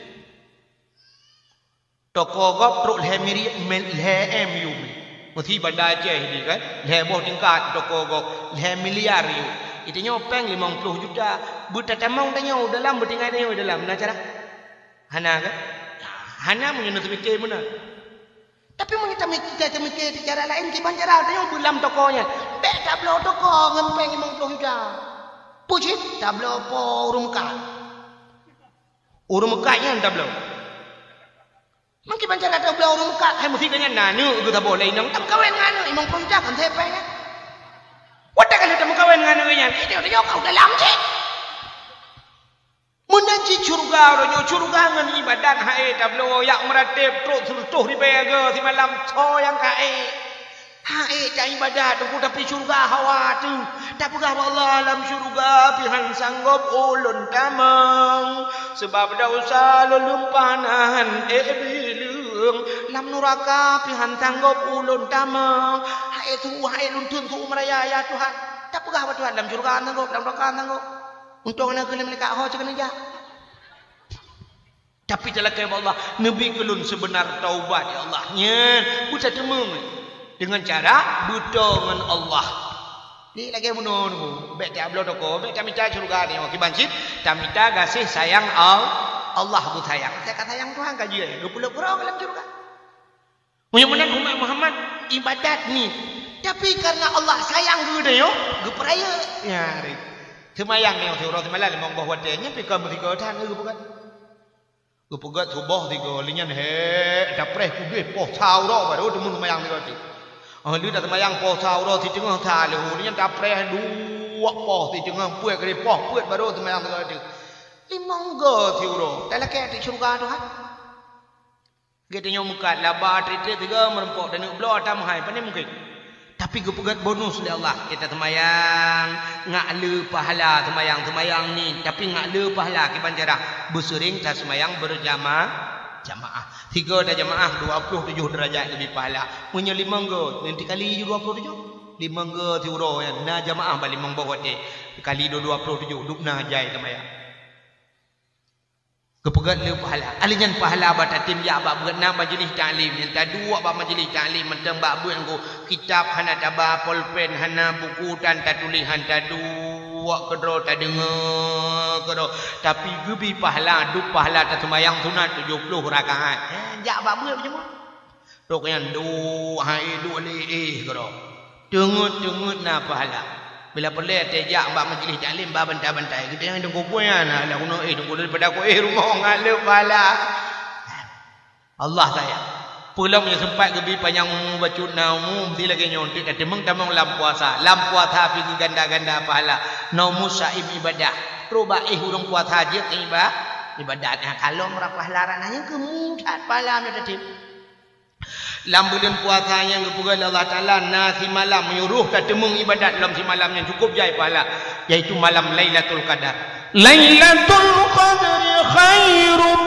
Toko gob trok lhèe miri-, mil-, lhèe M U. Meusi Banda Aceh di kan, lhèe boh tingkat toko gob, lhèe miliar U. Itanyoe péng limong ploh juta. Beutatamong tanyoe dalam, beutinggai tanyoe dalam. Na cara? Hana kan? Hana meunyoe neuseumiké meunan. Tapi meunyoe tamik-, kita seumiké di cara laén, kiban cara tanyoe beulam toko nyan. Bèk tabloe toko ngon péng limong ploh juta. Peue cit? Tabloe po ureuëng meukat. Ureuëng meukat nyan tabloe. Mungkin banca gata beulah ureuëng meukat, hai meusi geuh nyan na aneuk geuh saboh lé inong, tameukawen ngon aneuk limong ploh juta kan sepeng nyan. Watèe ka lheueh tameukawen ngon aneuk nyan, eh, tengok-tengok ka u dalam cit. Meunan cit syeuruga uroe nyoe, syeuruga ngon ibadat hai tabloe, jak meurateb trok sireutôh ribèe goe simalam, soe nyang ka ék. Hai, taibadat Teungku, tapi syeuruga hawa teuh. Tapeugah bak Allah, "Lam syeuruga pih han sanggop ulôn tamong, sabab desya lôn lumpah na han ék bileueng. Lam nuraka pih han sanggop ulôn tamong. Hai su, hai lôn theun su meuraya, ya Tuhan." Tapeugah bak Tuhan, "Lam syeuruga han sanggop, lam nuraka han sanggop." Untông na keuneuk malaikat ho cit keuneuk jak. Tapi talakèe bak Allah, "Neubi keu lôn seubeuna taubat, ya Allah." Nyan, beutateumeung deungon cara beutôi ngon Allah. Di lagèe bunoe nunggu, bèk tabloe toko, bèk tamita syeuruga nyoe, kiban cit tamita gaséh sayang Al-, Allah geusayang. Teuka sayang Tuhan ka jeuet, geupeuleuek uroe lam syeuruga. Meunyoe meunan umat Muhammad ibadat niet, tapi karena Allah sayang keu geutanyoe, geupeurayeuk. Nyan, seumayang nyoe siuroe seumalam limong boh watèe, nyan pih ka meusigoe that geupeugah. Geupeugah suboh sigoe, lheuh nyan hèk, tapreh kudeh poh sa uroe baru teumeung seumayang sigoe teuk. Oh, lheuh taseumayang poh sa uroe siteungoh sa lheuh, lheuh nyan tapreh duek poh siteungoh peuet kali poh peuet baru seumayang sigoe teuk. Limong goe siuroe, talakèe ateueh syeuruga Tuhan. Geutanyoe meukat laba trép-trép sigoe meurumpok taneuk bloe ata meuhai, pane mungken. Tapi geupeugèt bonus lé Allah, kita seumayang ngak le pahala seumayang-seumayang niet, tapi ngak le pahala kiban cara beuseuring taseumayang beurjama-, jamaah. Sigoe tajamaah dua ploh tujoh deurajat leubeh pahala. Meunyoe limong goe, nanti kali ju dua ploh tujoh. Limong goe siuroe nyan na jamaah bak limong boh watèe, kali dua, dua ploh tujoh, dub na jai seumayang. Geupeugèt le pahala. Ahli nyan pahala bak tatem jak bak beuet na majlis taklim. Nyang taduek bak majlis taklim mantong bak beuet ngon kitab hana taba, polpen hana, buku tan tatuléh han taduek keudroe tadeungoe keudroe. Tapi geubi pahala, dub pahala taseumayang sunat tujoh ploh rakaat. Eh, jak bak beuet meunyoe. Trok nyan duek hai duek lé éh keudroe. Teungeut-teungeut na pahala. Bila peureulée teuh jak bak majlis taklim ba bantai-bantai, geutanyoe teungku peue nyan, alah keunoe éh teungku daripada ku éh rumoh ngaleueb pahala. Allah sayang. Peulom nyang sempat geubi panyang umu bacut na umu meusti lagée nyoe, teuk tateumeung tamong lam puasa. Lam puasa pih geuganda-ganda pahala. Na umu saim ibadah. Trok bak éh ureuëng puasa jeuet iba-, ibadat. Nyan kalon rab pahala rana nyang keumu that pahala nyoe tatem. Lam buleuen puasa nyang geupeugah lé Allah Taala na simalam, meunyoe roh tateumeung ibadat lam simalam nyang cukup jai pahala, yaitu malam Lailatul Qadar. Lailatul Qadri khairum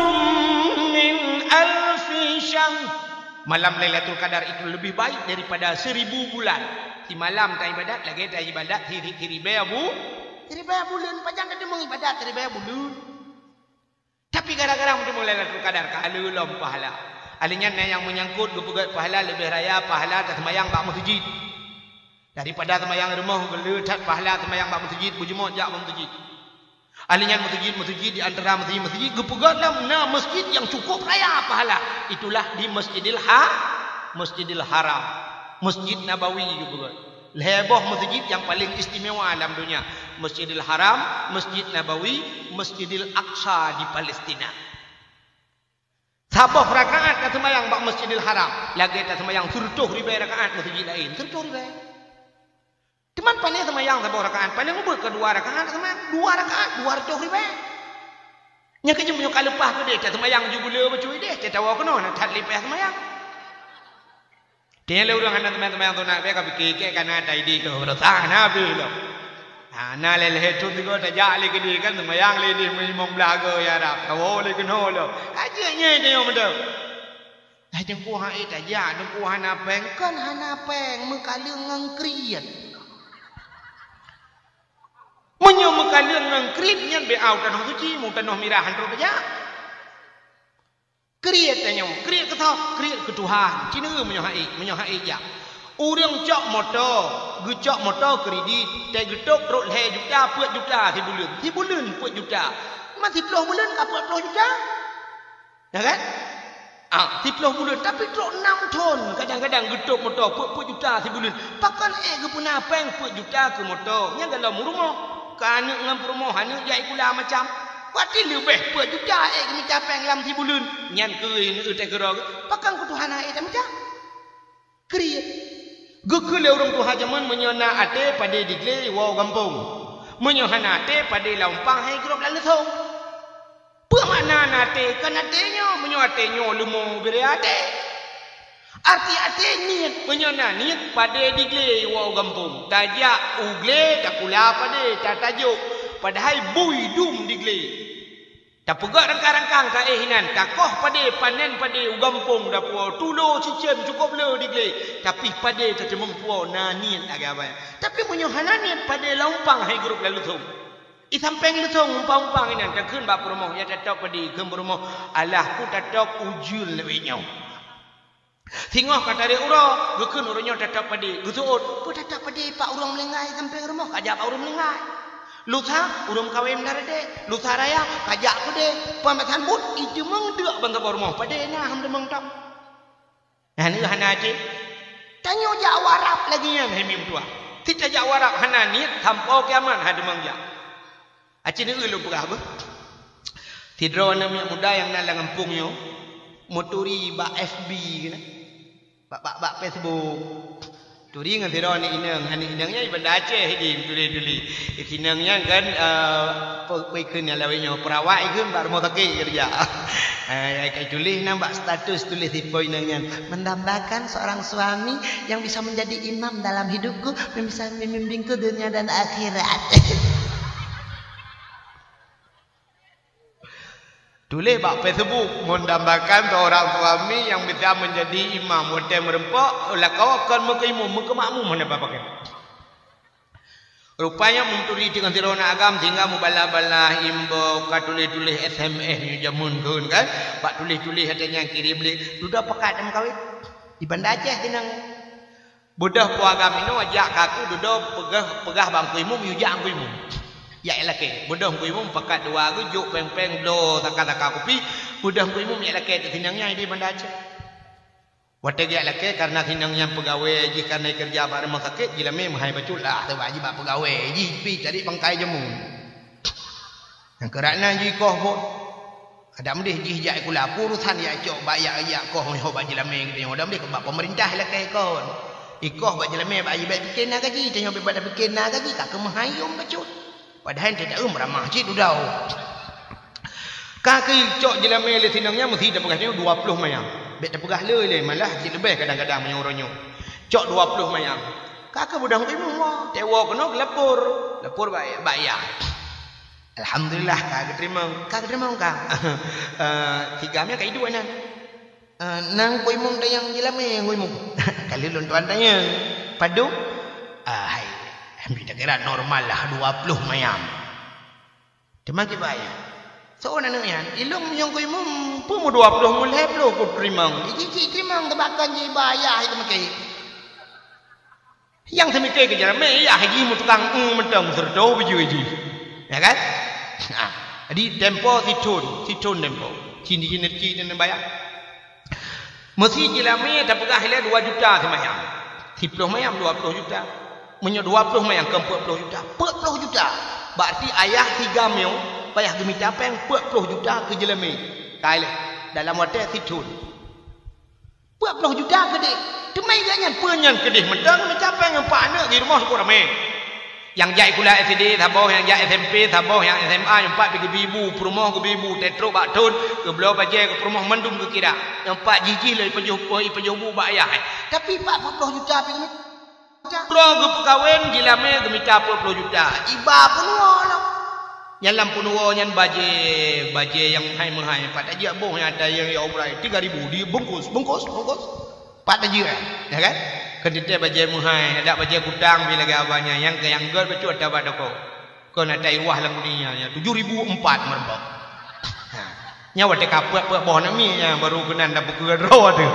min alfi syahr. Malam Lailatul Qadar itu lebih baik daripada seribu bulan. Simalam taibadat lagée taibadat siri-, siribée bu-, siribée buleuen. Pajan tateumeung ibadat siribée buleuen? Tapi gara-gara meuteumé Lailatul Qadar ka le lom pahala. Ahli nyan na nyang meunyangkot geupeugét pahala leubeh raya pahala taseumayang bak meuseujid. Daripada seumayang rumoh geule that pahala seumayang bak meuseujid, beujeumoe jak bak meuseujid. Ahli nyan meuseujid-meuseujid di antara meuseujid-meuseujid geupeugét lom na meuseujid nyang cukup raya pahala. Itulah di Masjidil Ha-, Masjidil Haram, Masjid Nabawi geupeugét. Lhée boh meuseujid nyang paleng istimewa lam donya, Masjidil Haram, Masjid Nabawi, Masjidil Aqsa di Palestina. Saboh rakaat taseumayang bak Masjidil Haram lagée taseumayang sireutôh ribée rakaat meuseujid laén, sireutôh ribée. Teuma pané seumayang saboh rakaat, paléng ubit ka dua rakaat seumayang, dua rakaat dua reutôh ribée. Nyang keujeuet meunyoe ka leupah keudeh, taseumayang ju buleue bacut ideh, tatawoe keunoe na that lipéh seumayang. Tiep lé ureuëng hana seumayang-seumayang sunat, bèk ka pike, kèe ka na taideh lom, rasa hana habéh lom. Hana lé lhèe thon sigoe tajak lé keudeh kan, seumayang lé ideh meulimong blah goe ya rab, tawoe lé keunoe lom. Ka jeuet nyang tanyoe meudoe. Hai teungku hai tajak, teungku hana péng, kon hana péng, meukaleueng ngon kriet. Meunyoe meukaleueng ngon kriet nyan bèk au tanoh suci, mu tanoh mirah han trok tajak. Kriet tanyoe, kriet keu soe? Kriet keu Tuhan. Ci neueu meunyoe hai, meunyoe hai jak. Ureuëng cok moto, geucok moto kredit, teugeutôb trok lhèe juta, peuet juta sibuleuen. Sibuleuen peuet juta. Man siplôh buleuen ka peuet plôh juta. Ya kan? Ah, siplôh buleuen, tapi trok nam thon, kadang-kadang geutôb moto peuet-peuet juta sibuleuen. Pakon ék geupeuna péng peuet juta keu moto, nyan golom rumoh. Keu aneuk ngon peurumoh, aneuk jak sikula macam. Berarti leubeh peuet juta ék geumita péng lam sibuleuen. Nyan keuh neueu teukeurok, pakon keu Tuhan hana ék tamita. Kriet. Geukheun lé ureuëng tuha jameun, meunyoe na até padé di glé iwoe u gampông. Meunyoe hana até padé lam umpang hai grob lam leusông. Peue makna na até? Kon até nyoe, meunyoe até nyoe leumo bire até. Arti até niet, meunyoe na niet padé di glé iwoe u gampông. Tajak u glé takula padé, tatajok, padahai bui dum di glé. Tapeugét rangkang-rangkang taéh inan, takoh padé, panen padé u gampông dapuwoe, tulo cicém cukôp le di glé, tapi padé tateumeung puwoe na niet lagée awai. Tapi meunyoe hana niet padé lam umpang hai grob lam leusông. I sampéng leusông umpang-umpang inan takheun bak peurumoh, ya tatôb padé, kheun peurumoh, alah ku tatôb ujeuen lawét nyoe. Singoh ka tarek uroe, geukheun ureuëng nyoe tatôb padé, geuseuôt, peue tatôb padé pak ureuëng meulinggai sampéng rumoh, kajak bak ureuëng meulinggai. Lusa ureuëng kawém lam radek, lusa raya kajak keudeh, peumasan buet iteumeung deuk ban saboh rumoh, padé na ham teumeung tôb. Hana, hana até. Tanyoe jak warab lagée nyan hai meutuah. Sit tajak warab hana niet, sampoe kiamat hana teumeung jak. Aci neueu lôn peugah beuh. Sidroe aneuk miet muda nyang na lam gampông nyoe, meuturi bak F B keunan. Bak, bak, bak Facebook. Turi ngon sidroe aneuk inong, aneuk inong nyan i Banda Aceh di tuléh-tuléh. Inong nyan kan, eh, pe-, pe ikheun nyang lawét nyoe, peurawat ikheun bak rumoh sakét keureuja. Eh, ka tuléh nyan bak status tuléh sipo inong nyan, "Mendambakan seorang suami yang bisa menjadi imam dalam hidupku, yang bisa membimbingku dunia dan akhirat." Tuléh bak Facebook, "Mendambakan seorang suami yang bisa menjadi imam." Watée meureumpok, lakoe kon meukeuimum, meukeumakmum hana pakai. Rupanya meuturi teungoh sidroe aneuk agam sehingga meubalah-balah imbok, ka tuléh-tuléh S M S nyoe jameun kheun kan. Bak tuléh-tuléh watée nyan kirém lé, dudoe pakat dan meukawen. Di Banda Aceh sinan. Beudôh po agam inoe jak kaku dudoe peugah, peugah bak Teungku Imum, yue jak Teungku Imum. Jak ilakée. Beudôh Teungku Imum pakat dua geuh jok péng-péng bloe saka-saka kupi. Beudôh Teungku Imum jak ilakée teuk sinan nyan di Banda Aceh. Watée geujak lakée, kareuna sinong nyan peugawée jih, kareuna keureuja bak rumoh sakét, jilamé meuhai bacut lah, sabab jih bak peugawée jih pih cari pangkai jameun. Nyang keurak nan jih ikoh buet. Adak meudeh jih jak sikula, peue urosan jak cok bak jak, jak koh meuhôi bak jilamé geutanyoe, adak meudeh bak peumeurintah lakée kon. Ikoh bak jilamé bak jih, bék pike na gaji, tanyoe bék pada pike na gaji, ka keu meuhai yum bacut. Padahai teudaeum ramah cit udau. Ka keucok jilamé lé sinong nyan, meusi tapeugah nyoe dua ploh mayam. Bék tapeugah le lé, malah cit leubeh kadang-kadang meunyoe uroe nyoe. Cok dua ploh mayam. Ka keuh beudôh keu imeum, tewo keunoe geulapor. Lapor bak, bak yah. Alhamdulillah, ka geuteurimong. Ka geuteurimong ka. Eh, tiga mayam ka iduek nan. Eh, nang ku imeum tanyong jilamé ku imeum. Ka lheueh lôn tuan tanyong. Padub? Ah, hai. Ambi takira normal lah dua ploh mayam. Teuma kiban nyan. Soe aneuk nyan, ilong nyang ku imeum, peue meu dua ploh, meu lhée ploh ku teurimong. Iji cit teurimong teubakon jiba yah itu meuke. Nyang teumike keu jameun, yah jih meutukang, eue, mantong seureutoh beujeuet jih. Ya kan? Ha. Jadi, tempo sithon, sithon tempo. Cin, cin, cin, cin bayar. Meusi jilamé tapeugah ilée dua juta simayam. Siploh mayam dua ploh juta. Meunyoe dua ploh mayam kon peuet ploh juta. Peuet ploh juta. Berarti ayah tiga miyueb payah geumita péng peuet ploh juta keu jilamé. Ka ilée dalam watée sithon. Peuet ploh juta keudeh. Teuma gobnyan peue nyan keudeh mantong meucapée ngon pat aneuk di rumoh syukur ramé. Nyang jak sikula S D saboh, nyang jak S M P saboh, nyang S M A nyang pat pi geubi ibu, peurumoh geubi ibu, teutrok bak thon, geubloe bajée keu peurumoh mandum geukira. Nyang pat jih-jih lé ipajoh, ipajoh bu bak ayah. Tapi pat peuet ploh juta pi geumita. Droe geupeukawen, jilamé geumita peuet ploh juta. Iba peunuwoe lom. Nyan lam peunuwoe nyan bajée, bajée nyang meuhai-meuhai. Pat tajak boh nyang ata nyang ya ubrai tiga ribu dibungkus, bungkus, bungkus. Pat tajak, ya kan? Keu teuntée bajée meuhai, adak bajée kutang pi lagée abah nyan, nyang keu nyang gét bacut ata bak toko. Kon ata iwah lam dunia nyan, tujoh ribu empat meureumpok. Ha. Nyan watée ka peuet-peuet boh aneuk miet nyan, baru keunan tapeukeue droe teuh.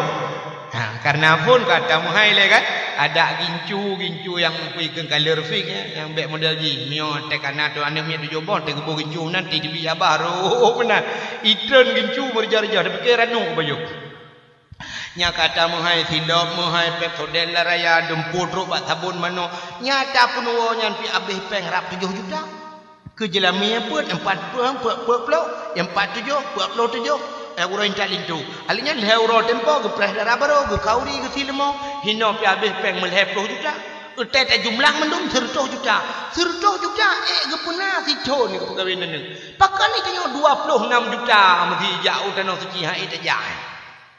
Ha, kareuna phon ka tameuhai lé kan? Adak gincu, gincu nyang peue ikheun kaleur fik nyan, nyang bék model jih. Meunyoe teuh kana tu aneuk miet tujoh boh, teuh geuboh gincu nan, teuh teubiet abah, roh meunan. Itreun gincu meureuja-reuja, tapike ranup bajoh. Nyan ka tameuhai silop, meuhai Pepsodent la raya, dumpeue trok bak sabon manok. Nyan tapeunuwoe nyan pi abéh péng rab tujoh juta. Keu jilamé peuet, empat peuet, peuet, peuet ploh, empat tujoh, peuet ploh tujoh, eh, uroe intat linto. Alèh nyan lhée uroe tempo geupreh dara barô, geukauri, geusileumô, hinoe pi abéh péng meulhée ploh juta. Utai tajumlah mandum seureutoh juta. Seureutoh juta, ék geupeuna sithon geupeugawé aneuk. Pakon itanyoe dua ploh nam juta meusi jak u Tanoh Suci han ék tajak.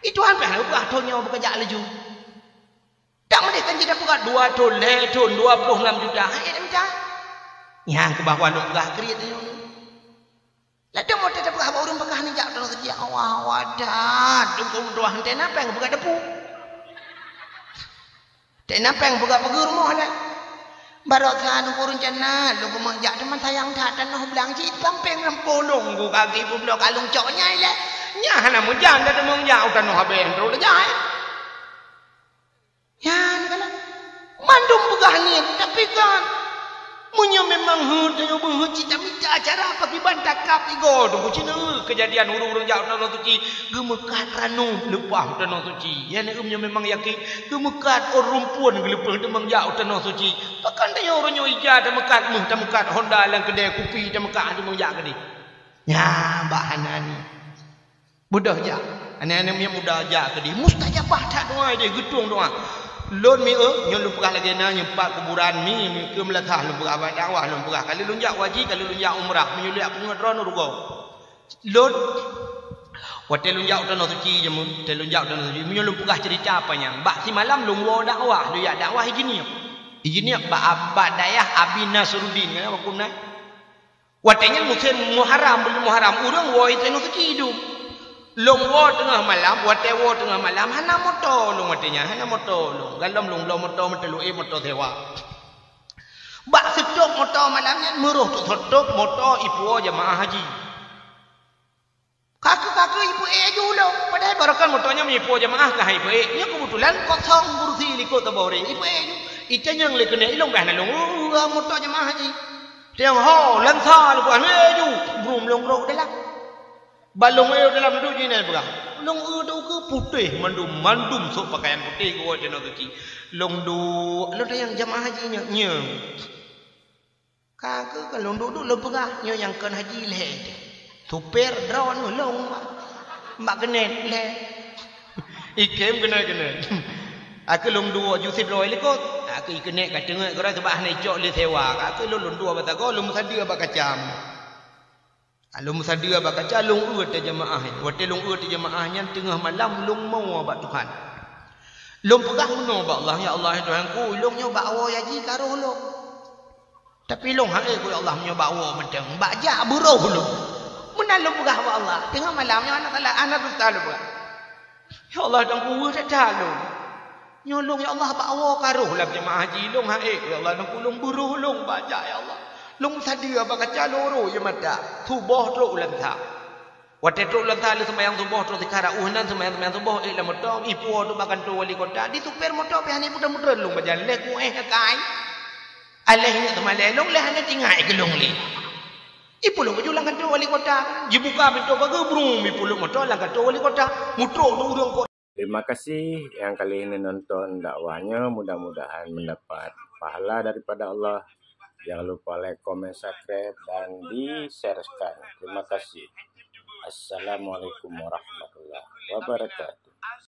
I Tuhan pih hana peugah thon nyoe beukajak laju. Tak meudeh kan jih tapeugah dua thon, lhée thon, dua ploh nam juta. Hai, hai, mita. Nyang keubah lôn peugah kriet nyoe. Ladôm watée tapeugah bak ureuëng peugah nijak teuh seudia Allah, wadat. Dukung tuah henteu na péng peugah depu. Teu na péng peugah peugah rumoh lah. Baroesa lôn rencana, lôn keumeung jak teuma sayang that tanoh blang cit pampéng lam polong ku kaki peubloe kalung cok nyai lé. Nyan hana meujan dah teuma jak u tanoh abéh trok lejai. Nyan kan. Mandum peugah niet, tapi kan, meunyoe memang heuet tanyoe beuheuet cit tamita cara pakriban takab igoe teungku cit. Keujadian ureuëng-ureuëng jak u Tanoh Suci geumeukat ranup leupah u Tanoh Suci. Nyan meunyoe memang yakin geumeukat ôn rumpun geuleupah teuma jak u Tanoh Suci. Pakon tanyoe uroe nyoe ija tameukat méuh, tameukat honda lam keudè kupi, tameukat teuma jak keudeh. Nyan bak hana niet. Beudôh jak. Aneuk-aneuk miet muda jak keudeh. Mustajabah that doa jih, geutueng doa. Lôn mi, eh, nyoe lôn peugah lagée na, nyoe pat kuburan mi, mi keu meulasah lôn peugah bak dakwah lôn peugah. Kali lôn jak haji, kali lôn jak umrah, meunyoe lôn jak peungeut droe nurga. Lôn, watée lôn jak u Tanoh Suci jameun, watée lôn jak u Tanoh Suci, meunyoe lôn peugah ceurita panyang, bak simalam lôn woe dakwah, lôn jak dakwah i Jeunieb. I Jeunieb bak, bak dayah Abi Nasruddin, kan, waktu na. Watée nyan musém Muharram, buleuen Muharram, ureuëng woe i Tanoh Suci dum. Lôn woe teungoh malam, watée woe teungoh malam, hana moto lôn watée nyan, hana moto lôn. Galom lôn bloe moto meuteuleu ék moto sewa. Bak seutôb moto malam nyan, meurôh teuk seutôb moto ipuwoe jeumaáh haji. Ka keuh, ka keuh ipeuék ju lôn. Padahai baroekon moto nyan ipuwoe jeumaáh ka han ipeuék. Nyoe keubeutulan kosong kursi likot saboh ureuëng. Ipeuék ju. Itanyong lé keuneuk ilong beh na lôn. Uh, moto jeumaáh haji. Tanyong ho, lansa lôn buah lé ju. Brum lôn rôk dalam. Bak lôn eu dalam duek jih nyan peugah. Lôn eu teuh keu putéh mandum, mandum sôk pakaian putéh geuwoe jinoe geuki. Lôn duek, lôn tanyong jamaah haji nyoe, nyoe. Ka keuh ka lôn duek-duek lôn peugah, nyoe nyang kon haji lhèe. Supir droe nyoe lôn bak, bak keuneuk lhèe. Ikém keuneuk-keuneuk. Ka keuh lôn duek ju sidroe likot. Ka keuh ikeuneuk ka teungeut keudroe seubab hana icok lé sewa. Ka keuh lôn, lôn duek bak sagoe, lôn meusadeue bak kaca. Lôn meusadeue bak kaca, lôn eu teuh jamaah nyan. Watèe lôn eu teuh jamaah nyan teungoh malam, lôn mo bak Tuhan. Lôn peugah meunoe bak Allah, "Ya Allah, ya Tuhanku, lôn nyoe bak woe haji ka roh lôn. Tapi lôn han ék, ya Allah, meunyoe bak woe mantong, bak jak beuroh lôn." Meunan lôn peugah bak Allah. Teungoh malam nyoe hana salah, hana dusta lôn peugah. "Ya Allah, Tuhanku, weueh that-that lôn. Nyoe lôn, ya Allah, bak woe ka roh lam jamaah haji, lôn han ék, ya Allah, Tuhanku, lôn beuroh lôn bak jak, ya Allah. Lôn sadeue bak kaca lôn rô ie mata, suboh trok u Langsa. Watèe trok u Langsa lheueh seumayang suboh trok sikara, ueh nan seumayang-seumayang suboh ék lam moto, ipuwoe trok bak kantô wali kota, di supir moto pih hana iputrön-putrön lôn bak jalan, lheueh kuéh akai. Aléh nyoe teuma lé lôn lé hana tingai keu lôn lé." Ipulôk baju lam kantô wali kota, jibuka pintô pageue, brum, ipulôk moto lam kantô wali kota, mutrok dua ureueng ko. Terima kasih yang kali ini nonton dakwahnya, mudah-mudahan mendapat pahala daripada Allah. Jangan lupa like, komen, subscribe, dan di-share-kan. Terima kasih. Assalamualaikum warahmatullahi wabarakatuh.